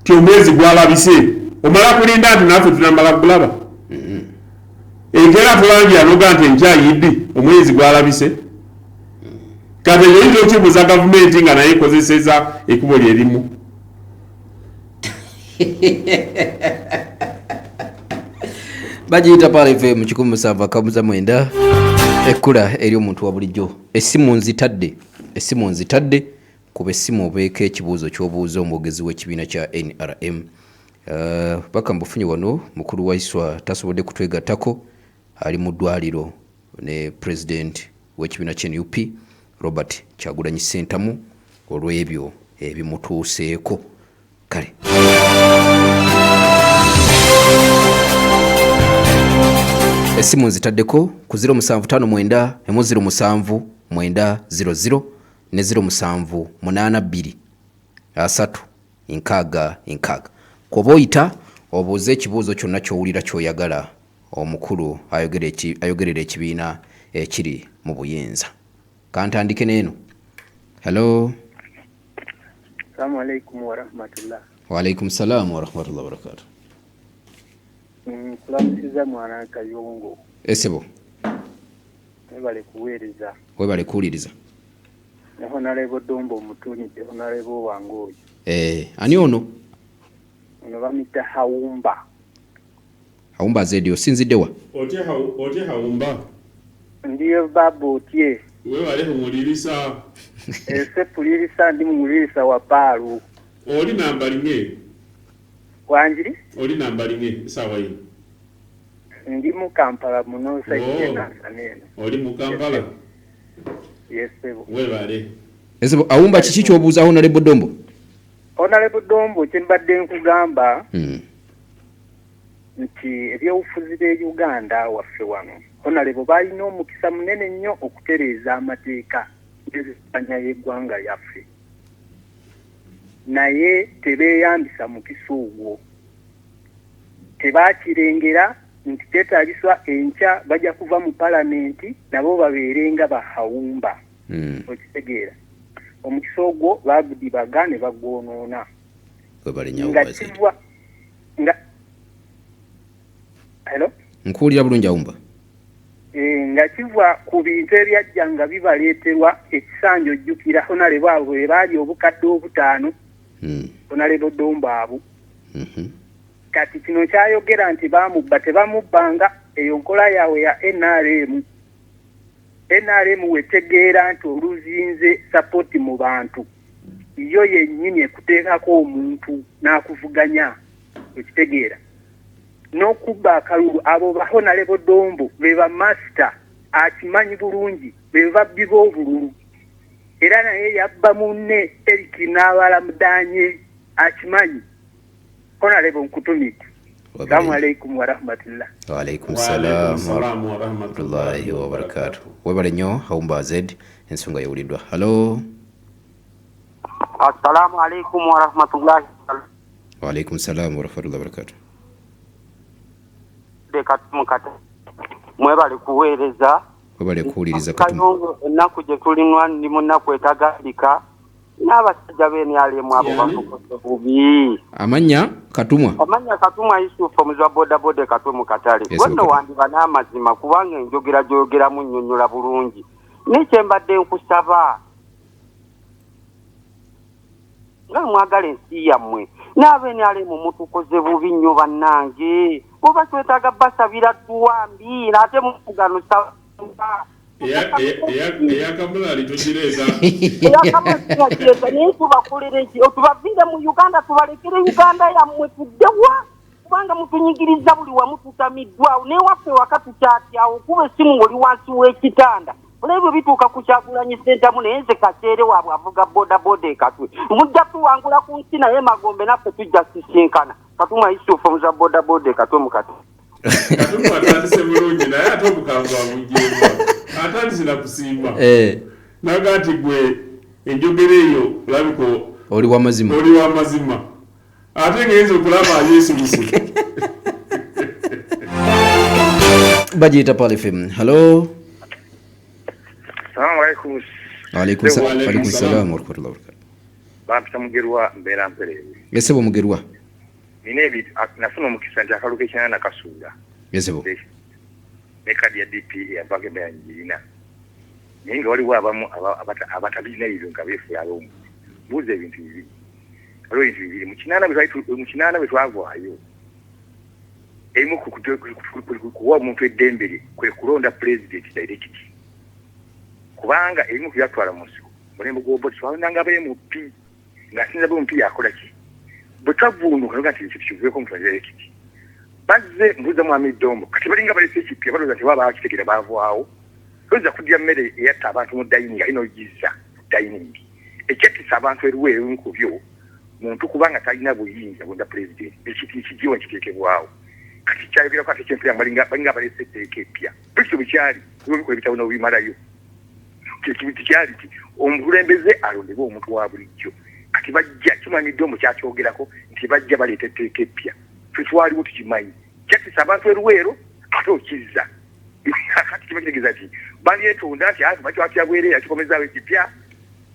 Speaker 2: ti omwezi gwalabise, omala kulinda nti naffe tunamala kugulaba? Enkeera tulangira noga nti enkyayiddi omwezi gwalabise. Kati ekyo oyinza okibuuza gavumenti nga naye ekozeseza ekkubo lyerimu.
Speaker 1: Bagiyita Pearl FM 179, ekkula eri omuntu wa bulijjo. Essimu nzitadde, essimu nzitadde. Kuba essimu obeeko ekibuuzo ky'obuuza omwogezi w'ekibiina kya NRM. Baka mbufunye wano, mukulu Waiswa tasobodde kutwegattako, ali mu ddwaliro ne president w'ekibiina kya NUP Robert Kyagulanyi Ssentamu olw'ebyo ebimutuuseeko. Kale essimu nzitaddeko ku 0759 emu 07 900 ne 0782 3 66. Kwoba oyita obuuze ekibuuzo kyonna ky'owulira ky'oyagala omukulu ayogerera ekibiina ekiri mu buyinza. Kantandike n'eno. Hello.
Speaker 4: Assalamu alaikum wa rahmatullah.
Speaker 1: Wa alaikum salam wa rahmatullah wa barakatuh.
Speaker 4: Nkulamusiza mwana Kayongo.
Speaker 1: Esebo.
Speaker 4: Webale kuweereza.
Speaker 1: Webale kuwuliriza.
Speaker 4: Ne Honorable Dombo omutuunidde, Honorable wange oyo.
Speaker 1: Ani ono?
Speaker 4: Ono bamuyita Haumba.
Speaker 1: Haumba Zedi, osinzidde wa?
Speaker 2: Otye Haumba.
Speaker 4: Ndiyo baba otye.
Speaker 2: Webale kumulirisa.
Speaker 4: Ese pulirisa ndi mumulirisa wa Paalu.
Speaker 2: Oli namba linge?
Speaker 4: Wanjiri?
Speaker 2: Oli namba linge sawa hii.
Speaker 4: Ndi mu Kampala muno saidie na sanene.
Speaker 2: Oli mu Kampala?
Speaker 4: Yes, sebo.
Speaker 2: Webale.
Speaker 1: Esebo, Awumba kiki ky'obuuza Honorable Dombo?
Speaker 4: Honorable Dombo kye mbadde nkugamba nti ebyobufuzi bye Uganda waffe wano Honorable balina omukisa munene nnyo okutereeza amateeka n'enzikanya y'eggwanga lyaffe, naye tebeeyambisa mukisa ogwo. Tebakirengera nti kyetaagiswa enkya bajja kuva mu palamenti nabo babeere nga bahawumba. Okitegeera omukisa ogwo bagudibaga ne bagwonoona.
Speaker 1: Nga
Speaker 4: kivwa nga hello,
Speaker 1: nkuwulira bulungi Awumba.
Speaker 4: Nga kiva ku bintu ebyajja nga bibaleeterwa ekisanja. Ojjukira Honorable abo bwe baali obukadde 5,000. Honorable Dombo abo. Kati kino kyayogera nti bamubba, tebamubbanga. Eyo nkola yaabwe ya NRM. NRM wetegeera nti oluzinze sapoti mu bantu, yo yennyini ekuteekako omuntu n'akuvuganya. Okitegeera n'okubba akalulu. Abo ba Honorable Dombo be ba master, akimanyi bulungi, be babbi b'obululu. Era naye yabba munne Eric N'abalamudanye, akimanyi. Honorable nkutumidde. Assalamu alaikum wa rahmatullah.
Speaker 1: Wa alaikum salam wa rahmatullahi wa barakatuh. Webale nnyo Haumba Z, ensonga yawuliddwa. Hello.
Speaker 22: Assalamu alaikum wa rahmatullahi.
Speaker 1: Wa alaikum salam wa rahmatullahi wa barakatuh.
Speaker 22: Katumukate mwebale kuweereza.
Speaker 1: Webale kuwuliriza.
Speaker 22: Kayongo, ennaku gye tulinwa ndi mu nnaku etagambika n'abasajja b'NRM abo bafukoze bubi.
Speaker 1: Amannya Katumwa.
Speaker 22: Amannya Katumwa Yusufu omuzwa bodaboda Katwe mu katale.
Speaker 1: Yes,
Speaker 22: Gwe wandiba n'amazima kubanga enjogera gy'oyogeramu nnyonnyola bulungi. Naye kye mbadde nkusaba nga mwagala ensi yammwe n'ab'NRM mutukoze bubi nnyo bannange. Oba twetaaga basabira tuwambi ate mugano
Speaker 2: eyakamulali tokireeza.
Speaker 22: Eyakamulali naye tubakolere ki? Otubaviire mu Uganda, tubalekere Uganda yammwe tuddewa, kubanga mutunyigiriza buli wamu, tutamiddwawo naye waffe waka tukyatyawo kuba essimu ng'oli wansi w'ekitanda. Olebyo bituuka ku Kyagulanyi Ssentamu, naye nze kakyere waabwe avuga bodaboda e Katwe. Mujja tuwangula ku nsi naye magombe naffe tujja sisinkana. Katumwa Yusufu omuza bodaboda e Katwe mu Katwe.
Speaker 2: Katumwa atandise bulungi naye ate obukambwe abuggyeemu. Atandise na kusimba. Naga nti gwe enjogera eyo olabika
Speaker 1: oli w'amazima.
Speaker 2: Oli w'amazima. Ate ng'eyinza okulaba yeesibuse.
Speaker 1: Bagiyita Pearl FM. Hello.
Speaker 23: Assalamu alaikum.
Speaker 1: Wa alaikum salam wa rahmatullahi wa barakatuh.
Speaker 23: Bampita Mugerwa, mbeera Mpereerwe.
Speaker 1: Esebo Mugerwa.
Speaker 23: Nina ebintu nafuna omukisa nti akalu k'ekyana nakasuula.
Speaker 1: Esebo.
Speaker 23: Ne kadi ya DP eyavaako embeera ngirina. Naye nga waliwo abamu abatabirina ebyo nga beefuula ab'omu. Mbuuza ebintu bibiri. Waliwo ebintu bibiri. Mu kinaana bwe twavaayo, ebimu ku Okuwa omuntu eddembe lye kwe kulonda pulezidenti direct, kubanga ebimu ku byatwala mu nsiko mulembe gw'Obote twalondanga aba MP, ng'asinza ba MP yakola ki? Bwe twavvuunuka noga nti ekintu kivueko omuntu direct, bazze mbuuza Mwami Dombo, kati balinga balese ekipya, balowooza nti oba baakitegeera baavwawo. Toyinza kuddira mmere eyatta abantu mu dining ate n'ogizza mu dining. Ekyattisa abantu e Luweero ebimu ku byo muntu kubanga talina buyinza bulonda pulezidenti, ekintu kiggyewo ne kiteekebwawo. Kati kyayogerako ate kyempulira nga balinga balinga abaleese etteeka eppya. Bwe kityo bwe kyali, bwe bikola ebitabo n'obimalayo. Ekibi tekyali nti omukulembeze alondebwe omuntu wa bulijjo. Kati bajja, kyo Mwami Dombo kyakyogerako nti bajja baleeta etteeka eppya. Ffe twaliwo tukimanyi. Kyattisa abantu e Luweero ate okizza. Kati kiba kitegeeza nti bandyetonda nti ati bakyatya bwereere akikomezaawo ekipya.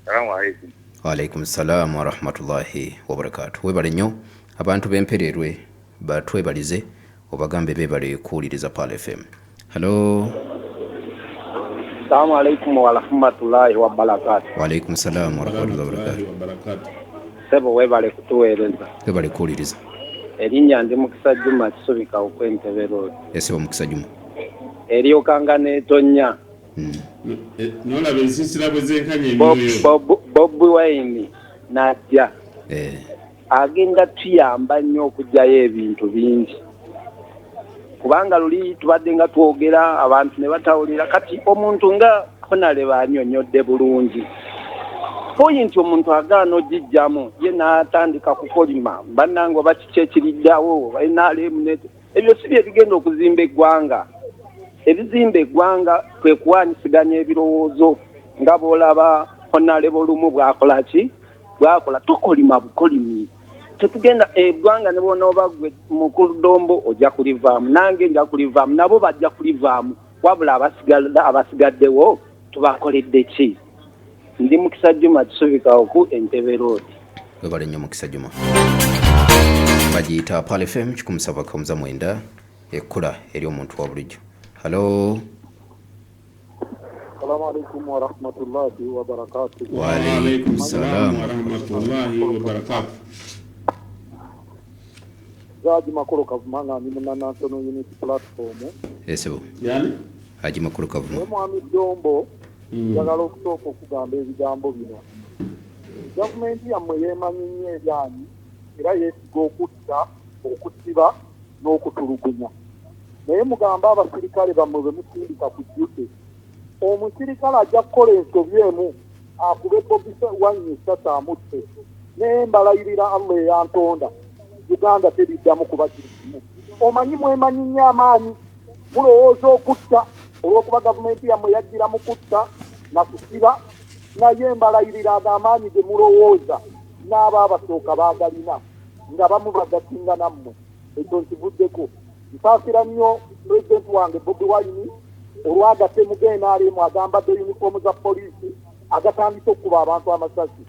Speaker 23: Salaamu alaikum.
Speaker 1: Waalaikum salaam warahmatullahi wabarakatuh. Webale nnyo abantu b'empereerwe batwebalize obagambe beebale kuwuliriza Pearl FM. Hello.
Speaker 5: Salaamu alaikum warahmatullahi wabarakatuh.
Speaker 1: Waalaikum salaam warahmatullahi wabarakatuh.
Speaker 5: Ssebo webale kutuweereza.
Speaker 1: Webale kuwuliriza.
Speaker 5: Erinnya ndi Mukisa Juma Kisubi Kawuku Entebbe Road.
Speaker 1: Ssebo Mukisa Juma.
Speaker 5: Eryokanga n'etonnya.
Speaker 2: N'olaba ensiisira bwe zenkanya emyoyo.
Speaker 5: Bobi Wine n'ajja. Agenda tuyamba nnyo okuggyayo ebintu bingi. Kubanga luli tubadde nga twogera abantu ne batawulira, kati omuntu nga Honarebo annyonnyodde bulungi. Poyinti omuntu agaana ogijjamu ye n'atandika kukolima bannange oba kiki ekiriddawo oba NRM, ebyo si bye bigenda okuzimba eggwanga. Ebizimba eggwanga kwe kuwaanyisiganya ebirowoozo nga bw'olaba Honarebo Lumu bw'akola ki? Bw'akola. Tokolima bukolimi. Tetugenda eggwanga ne bw'onooba ggwe mukulu Dombo ojja kulivaamu, nange nja kulivaamu, nabo bajja kulivaamu, wabula abasigaddewo tubakoledde ki? Ndi Mukisa Juma Kisubi Kawuku Entebbe Road.
Speaker 1: Webale nnyo Mukisa Juma. Bagiyita Pearl FM 179 ekkula eri omuntu wa bulijjo. Hello.
Speaker 7: Assalamu alaikum wa rahmatullahi wa barakatuh.
Speaker 1: Wa alaikum salam
Speaker 2: wa rahmatullahi wa barakatuh.
Speaker 7: Haji Makolo Kavuma nga ndi mu National Unity Platform.
Speaker 1: Esebo.
Speaker 2: Yani?
Speaker 1: Haji Makolo Kavuma.
Speaker 7: Mwami Dombo, njagala okusooka okugamba ebigambo bino. Gavumenti yammwe yeemanyi nnyo ebyanyi era yeesiga okutta, okusiba n'okutulugunya. Naye mugambe abasirikale bammwe be musindika ku duty. Omusirikale ajja kukola ensobi emu akube Bobi Wine essasi amutte. Naye mbalayirira Allah eyantonda, Uganda teriddamu kuba kiri kimu. Omanyi mwemanyi nnyo amaanyi, mulowooza okutta olw'okuba gavumenti yammwe yajjira mu kutta na kusiba, naye mbalayirira ago amaanyi ge mulowooza n'abaabasooka baagalina nga bamu bagasinga nammwe. Ekyo nkivuddeko. Nsaasira nnyo pulezidenti wange Bobi Wine olw'agatemu ga NRM agambadde yunifoomu za poliisi agatandise okukuba abantu amasasi.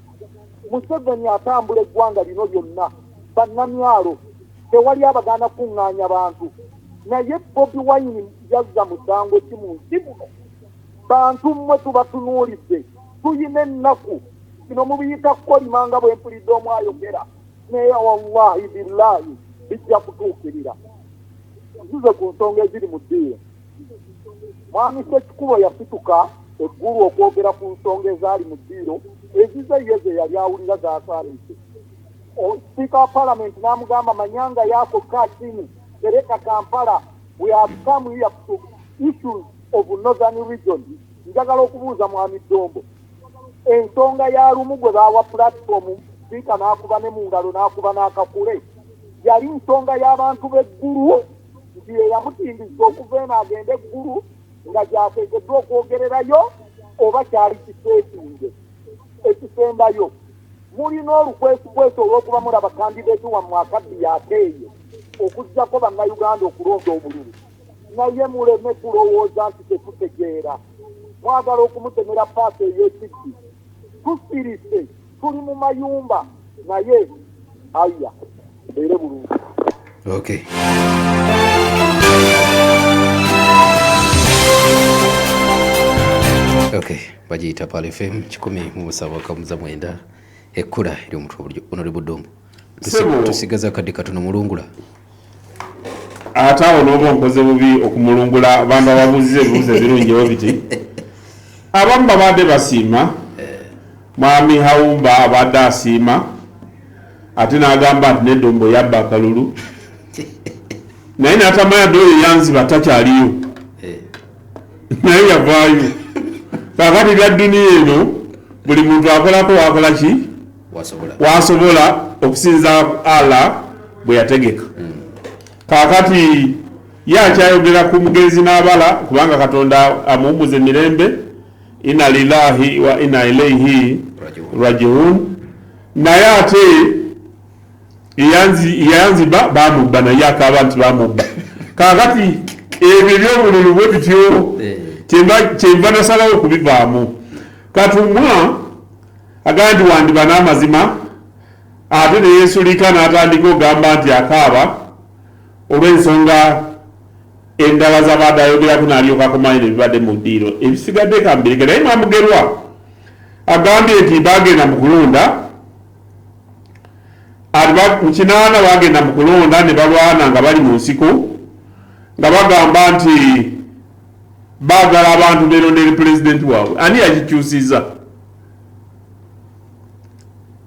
Speaker 7: Museveni atambula eggwanga lino lyonna, bannamyalo tewali abagaana kuŋŋaanya bantu, naye Bobi Wine yazza musango ki mu nsi muno? Bantu mmwe tubatunuulidde, tuyina ennaku, bino mubiyita kukolima nga bwe mpulidde omu ayogera, naye wallahi billahi bijja kutuukirira. Nzize ku nsonga eziri mu ddiiro. Mwami Ssekikubo yasituka eggulu okwogera ku nsonga ezaali mu ddiiro ezize ye ze yali awulira z'asaanidde. Sipiika wa Palamenti n'amugamba manyanga yako kaa chini, tereka Kampala, we have come here to issues of Northern Region. Njagala okubuuza Mwami Dombo, ensonga ya Lumu gwe baawa platform, sipiika n'akuba ne mu ngalo n'akuba n'akakule, yali nsonga y'abantu b'eggulu nti ye yamutindiza okuva eno agende eggulu nga gy'ateekeddwa okwogererayo oba kyali kiseetinge ekisembayo. Mulina olukwesikwesi olw'okuba mulaba kandideeti wammwe akaddiye akeeyo okuggyako bannayuganda okulonda obululu, naye muleme kulowooza nti tetutegeera. Mwagala okumutemera paasi ey'ekibbi. Tusirise, tuli mu mayumba, naye aya mbeere bulungi.
Speaker 1: Okay. Okay, bagiyita Pearl FM 179 ekkula eri omuntu wa bulijjo. Honorable Dombo, tusigaza akadde katono mulungula.
Speaker 2: Ate awo n'oba onkoze bubi okumulungula abantu ababuuziza ebibuuzo ebirungi bwe biti. Abamu babadde basiima, Mwami Haumba abadde asiima ate n'agamba nti nedda ombo yabba akalulu, naye n'atamanya dde oyo yanziba takyaliyo, naye yavaayo. Kaakati bya dduniya eno buli muntu akolako wakola ki wasobola okusinza Allah bwe yategeka. Kaakati ye akyayogera ku mugenzi n'abala, kubanga Katonda amuwummuze mirembe, inna lillahi wa inna ilaihi rajiun. Naye ate eyanziba bamubba, naye akaaba nti bamubba. Kaakati ebyo ebyobululu bwe bityo, kyenva nasalawo okubivaamu. Katumwa agamba nti wandiba n'amazima, ate neyesulika n'atandika ogamba nti akaaba olw'ensonga endala z'abadde ayogerako, n'alyoka akomayo nebibadde mu ddiiro ebisigadde kambirike. Naye Mwamugerwa agambye nti bagenda mu kulonda mu 80, bagenda mu kulonda ne balwana nga bali mu nsiko, nga bagamba nti baagala abantu beerondere pulezidenti waabwe. Ani yakikyusiza?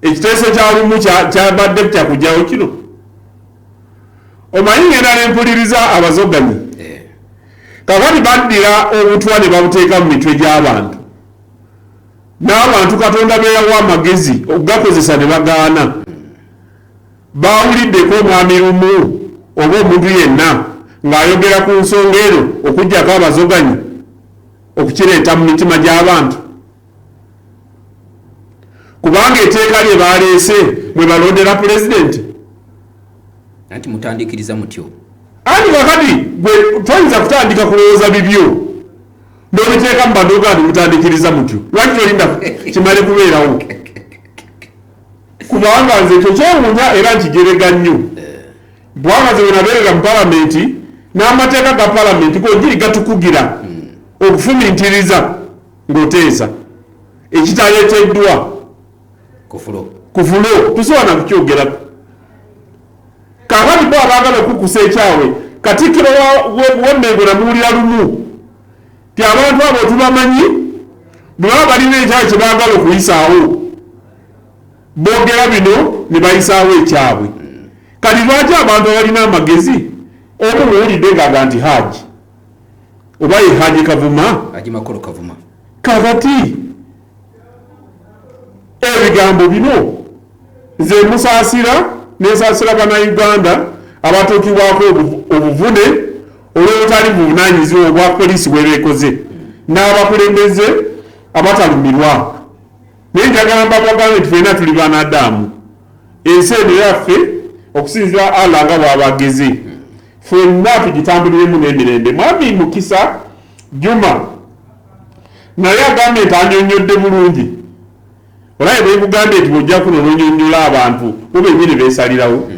Speaker 2: Ekiteeso kya Lumu kyabadde kyakugyawo kino. Omanyi ngenda nempuliriza abazoganyi, kakati baddira obutwa ne babuteeka mu mitwe gy'abantu, n'abantu Katonda beyawa amagezi okugakozesa ne bagaana. Bawuliddeko omwami Lumu oba omuntu yenna ng'ayogera ku nsonga eno okuggyako abazoganyi okukireeta mu mitima gy'abantu? Kubanga etteeka lye baleese mwe balondera pulezidenti.
Speaker 1: Anti mutandikiriza mutyo.
Speaker 2: Anti kakati gwe toyinza kutandika kulowooza bibyo n'obiteeka mu bantu nti mutandikiriza mutyo. Lwaki tolinda kimale kubeerawo? Kubanga nze ekyo kyewuunya era nkijerega nnyo, kubanga nze bwe nabeerera mu palamenti, n'amateeka ga palamenti gongiri gatukugira okufumintiriza ng'oteesa ekitaleeteddwa ku floor, tusobola nakukyogerako. Kakati bo abaagala okukusa ekyabwe, Katikkiro w'Emmengo namuwulira lumu ti abantu abo tubamanyi, bwe baba balina ekyabwe kye baagala okuyisaawo boogera bino ne bayisaawo ekyabwe. Kati lwaki abantu abalina amagezi, omu muwulidde ng'aga nti Haji oba ye Haji Kavuma,
Speaker 1: Haji Makolo Kavuma.
Speaker 2: Kakati ebigambo bino nze musaasira, nensaasira Bannayuganda abatuukibwako obuvune olw'obutali buvunaanyizibwa obwa poliisi bwebeekoze n'abakulembeze abatalumirwa. Naye njagala mbabagambe nti ffenna tuli banadamu, ensi eno yaffe okusinzira Allah nga bw'abageze, ffenna tugitambuliremu n'emirembe. Mwami Mukisa Juma naye agambye nti anyonnyodde bulungi. Olaye bwekugambye nti bwojja kuno n'onyonnyola abantu, bo bennyini beesalirawo.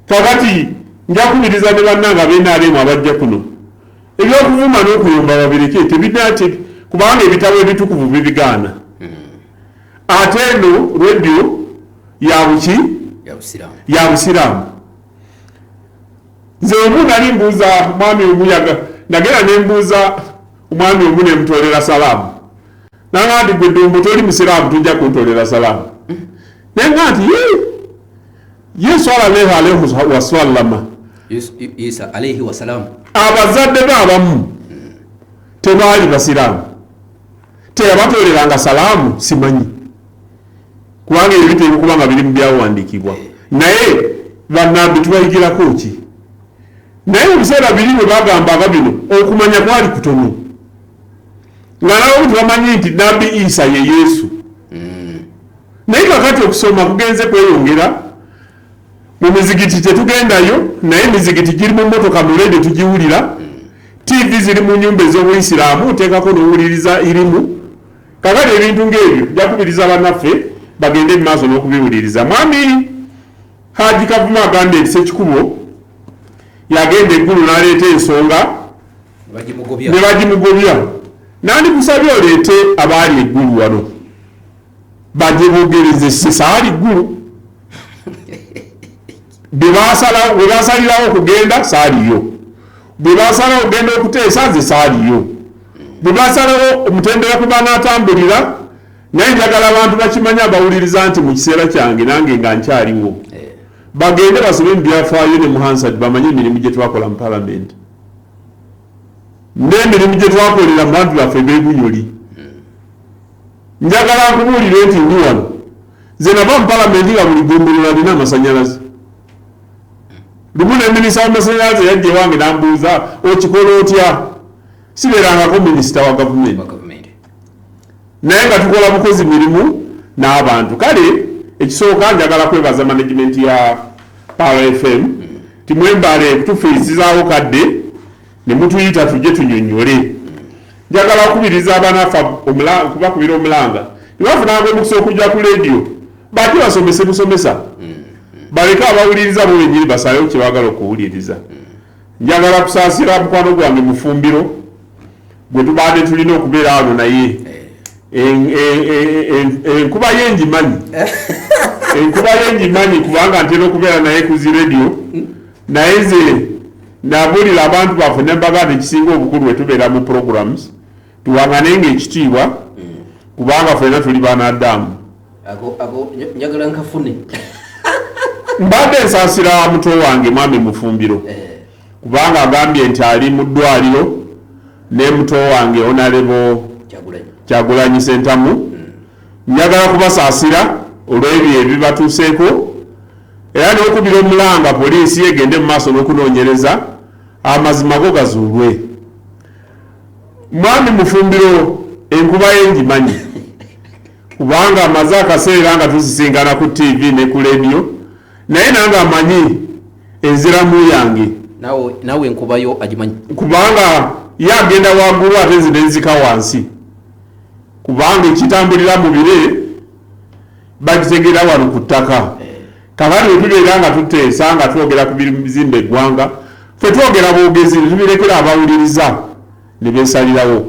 Speaker 2: Kakati njakubiriza ne bannanga b'NRM abajja kuno, ebyokuvuma n'okuyomba babireke, tebinati, kubanga ebitabo ebitukuvu bibigaana. Ate eno radio ya buki? Ya busiraamu. Nze omu nali mbuuza mwami omuyaga, nagenda nembuuza omwami omu nemutolera salaamu, nanga nti gwe Ddumbu toli musiraamu, tujja kuntolera salaamu. Nenga nti Yesu alalehi alaihi wasallama,
Speaker 1: Isa alaihi wasalamu,
Speaker 2: abazadde be abamu tebaali basiraamu, teyabatoleranga salaamu. Simanyi, kubanga ebyo biteekwa kuba nga biri mu byawandiikibwa, naye bannabbi tubayigirako ki? Naye mu biseera biri bwe bagambanga bino, okumanya kwali kutono, nga nabo tebamanyi nti Nabbi Isa ye Yesu. Naye kakati okusoma kugenze kweyongera. Mu mizigiti tetugendayo, naye emizigiti giri mu motoka, mu radio tugiwulira, TV ziri mu nyumba ez'obuyisiraamu, oteekako n'owuliriza irimu. Kakati ebintu ng'ebyo njakubiriza bannaffe bagende mu maaso n'okubiwuliriza. Mwami Haji Kavuma agambye nti Sekikubo yagenda eggulu n'aleeta ensonga ne bagimugobya. Nandikusabye oleete abaali eggulu wano bajje bogereze. Saali ggulu. Bwe basalirawo okugenda saaliyo, bwe basalawo okugenda okuteesa nze saaliyo, bwe basalawo omutendera kwe banaatambulira. Naye njagala abantu bakimanye abawuliriza nti mu kiseera kyange nange nga nkyaliwo, bagende basome mu byafaayo ne mu Hansard, bamanye emirimu gye twakola mu palamenti n'emirimu gye twakolera mu bantu baffe b'ebunyoli. Njagala nkubuulire nti ndi wano, nze nava mu palamenti nga buli gombolola lina amasanyalaze. Lumu ne minisita w'amasanyalaze yajja ewange n'ambuuza, okikola otya? Sibeerangako minisita wa gavumenti, naye nga tukola bukozi mirimu n'abantu. Kale ekisooka njagala kwebaza management ya Power FM timwembale kutufiisizaawo kadde ne mutuyita tujje tunyonnyole. Njagala okubiriza abanaffe kubakubira omulanga tebafunanga omukisa okujja ku leediyo, bajje basomese busomesa, baleke abawuliriza bo bennyini basalewo kye baagala okuwuliriza. Njagala kusaasira mukwano gwange Mufumbiro gwe tubadde tulina okubeera wano, naye enkuba ye ngimanyi, enkuba ye ngimanyi kubanga ntera okubeera naye ku zi rediyo. Naye nze nabuulira abantu baffe ne mbagamba ekisinga obukulu bwe tubeera mu programs tuwaŋŋanenga ekitiibwa, kubanga ffenna tuli banadamu.
Speaker 1: Ago njagala nkafune.
Speaker 2: Mbadde nsaasira muto wange mwami Mufumbiro kubanga agambye nti ali mu ddwaliro ne muto wange Honorable Kyagulanyi Sentamu. Njagala kubasaasira olw'ebyo ebibatuuseeko era n'okubira omulanga poliisi egende mu maaso n'okunoonyereza amazima go gazuulwe. Mwami Mufumbiro enkuba ye ngimanyi kubanga amaze akaseera nga tusisinkana ku TV ne ku lediyo, naye nange amanyi enziramu yange.
Speaker 1: Naawe enkuba yo agimanyi.
Speaker 2: Kubanga ye agenda waggulu ate nze nenzika wansi, kubanga ekitambulira mu bire bakitegeera wano ku ttaka. Kakati bwe tubeera nga tuteesa nga twogera ku bizimba eggwanga, ffe twogera bwogezi ne tubirekera abawuliriza ne beesalirawo.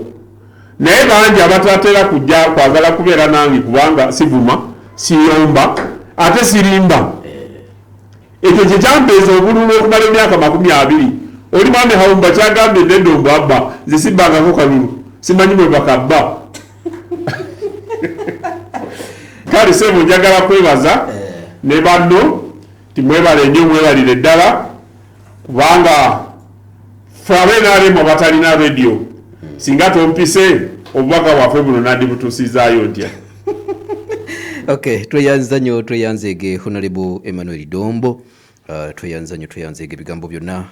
Speaker 2: Naye bangi abatatera kujja kwagala kubeera nange kubanga sivuma, siyomba ate sirimba. Ekyo kye kyampeeza obululu okumala emyaka 20. Oli mwami Hawumba kyagambye nedda abba, nze sibbangako kalulu, simanyi bwe bakabba. Kale sebo njagala kwebaza ne banno timwebale nnyo, mwebalire ddala, kubanga ffe abeNRM abatalina rediyo, singa tompise obubaka bwaffe buno nandibutuusizaayo ntya?
Speaker 1: Okay, tweyanza nnyo, tweyanzeege Honorable Emmanuel Dombo. Tweyanza nnyo, tweyanzeege ebigambo byonna.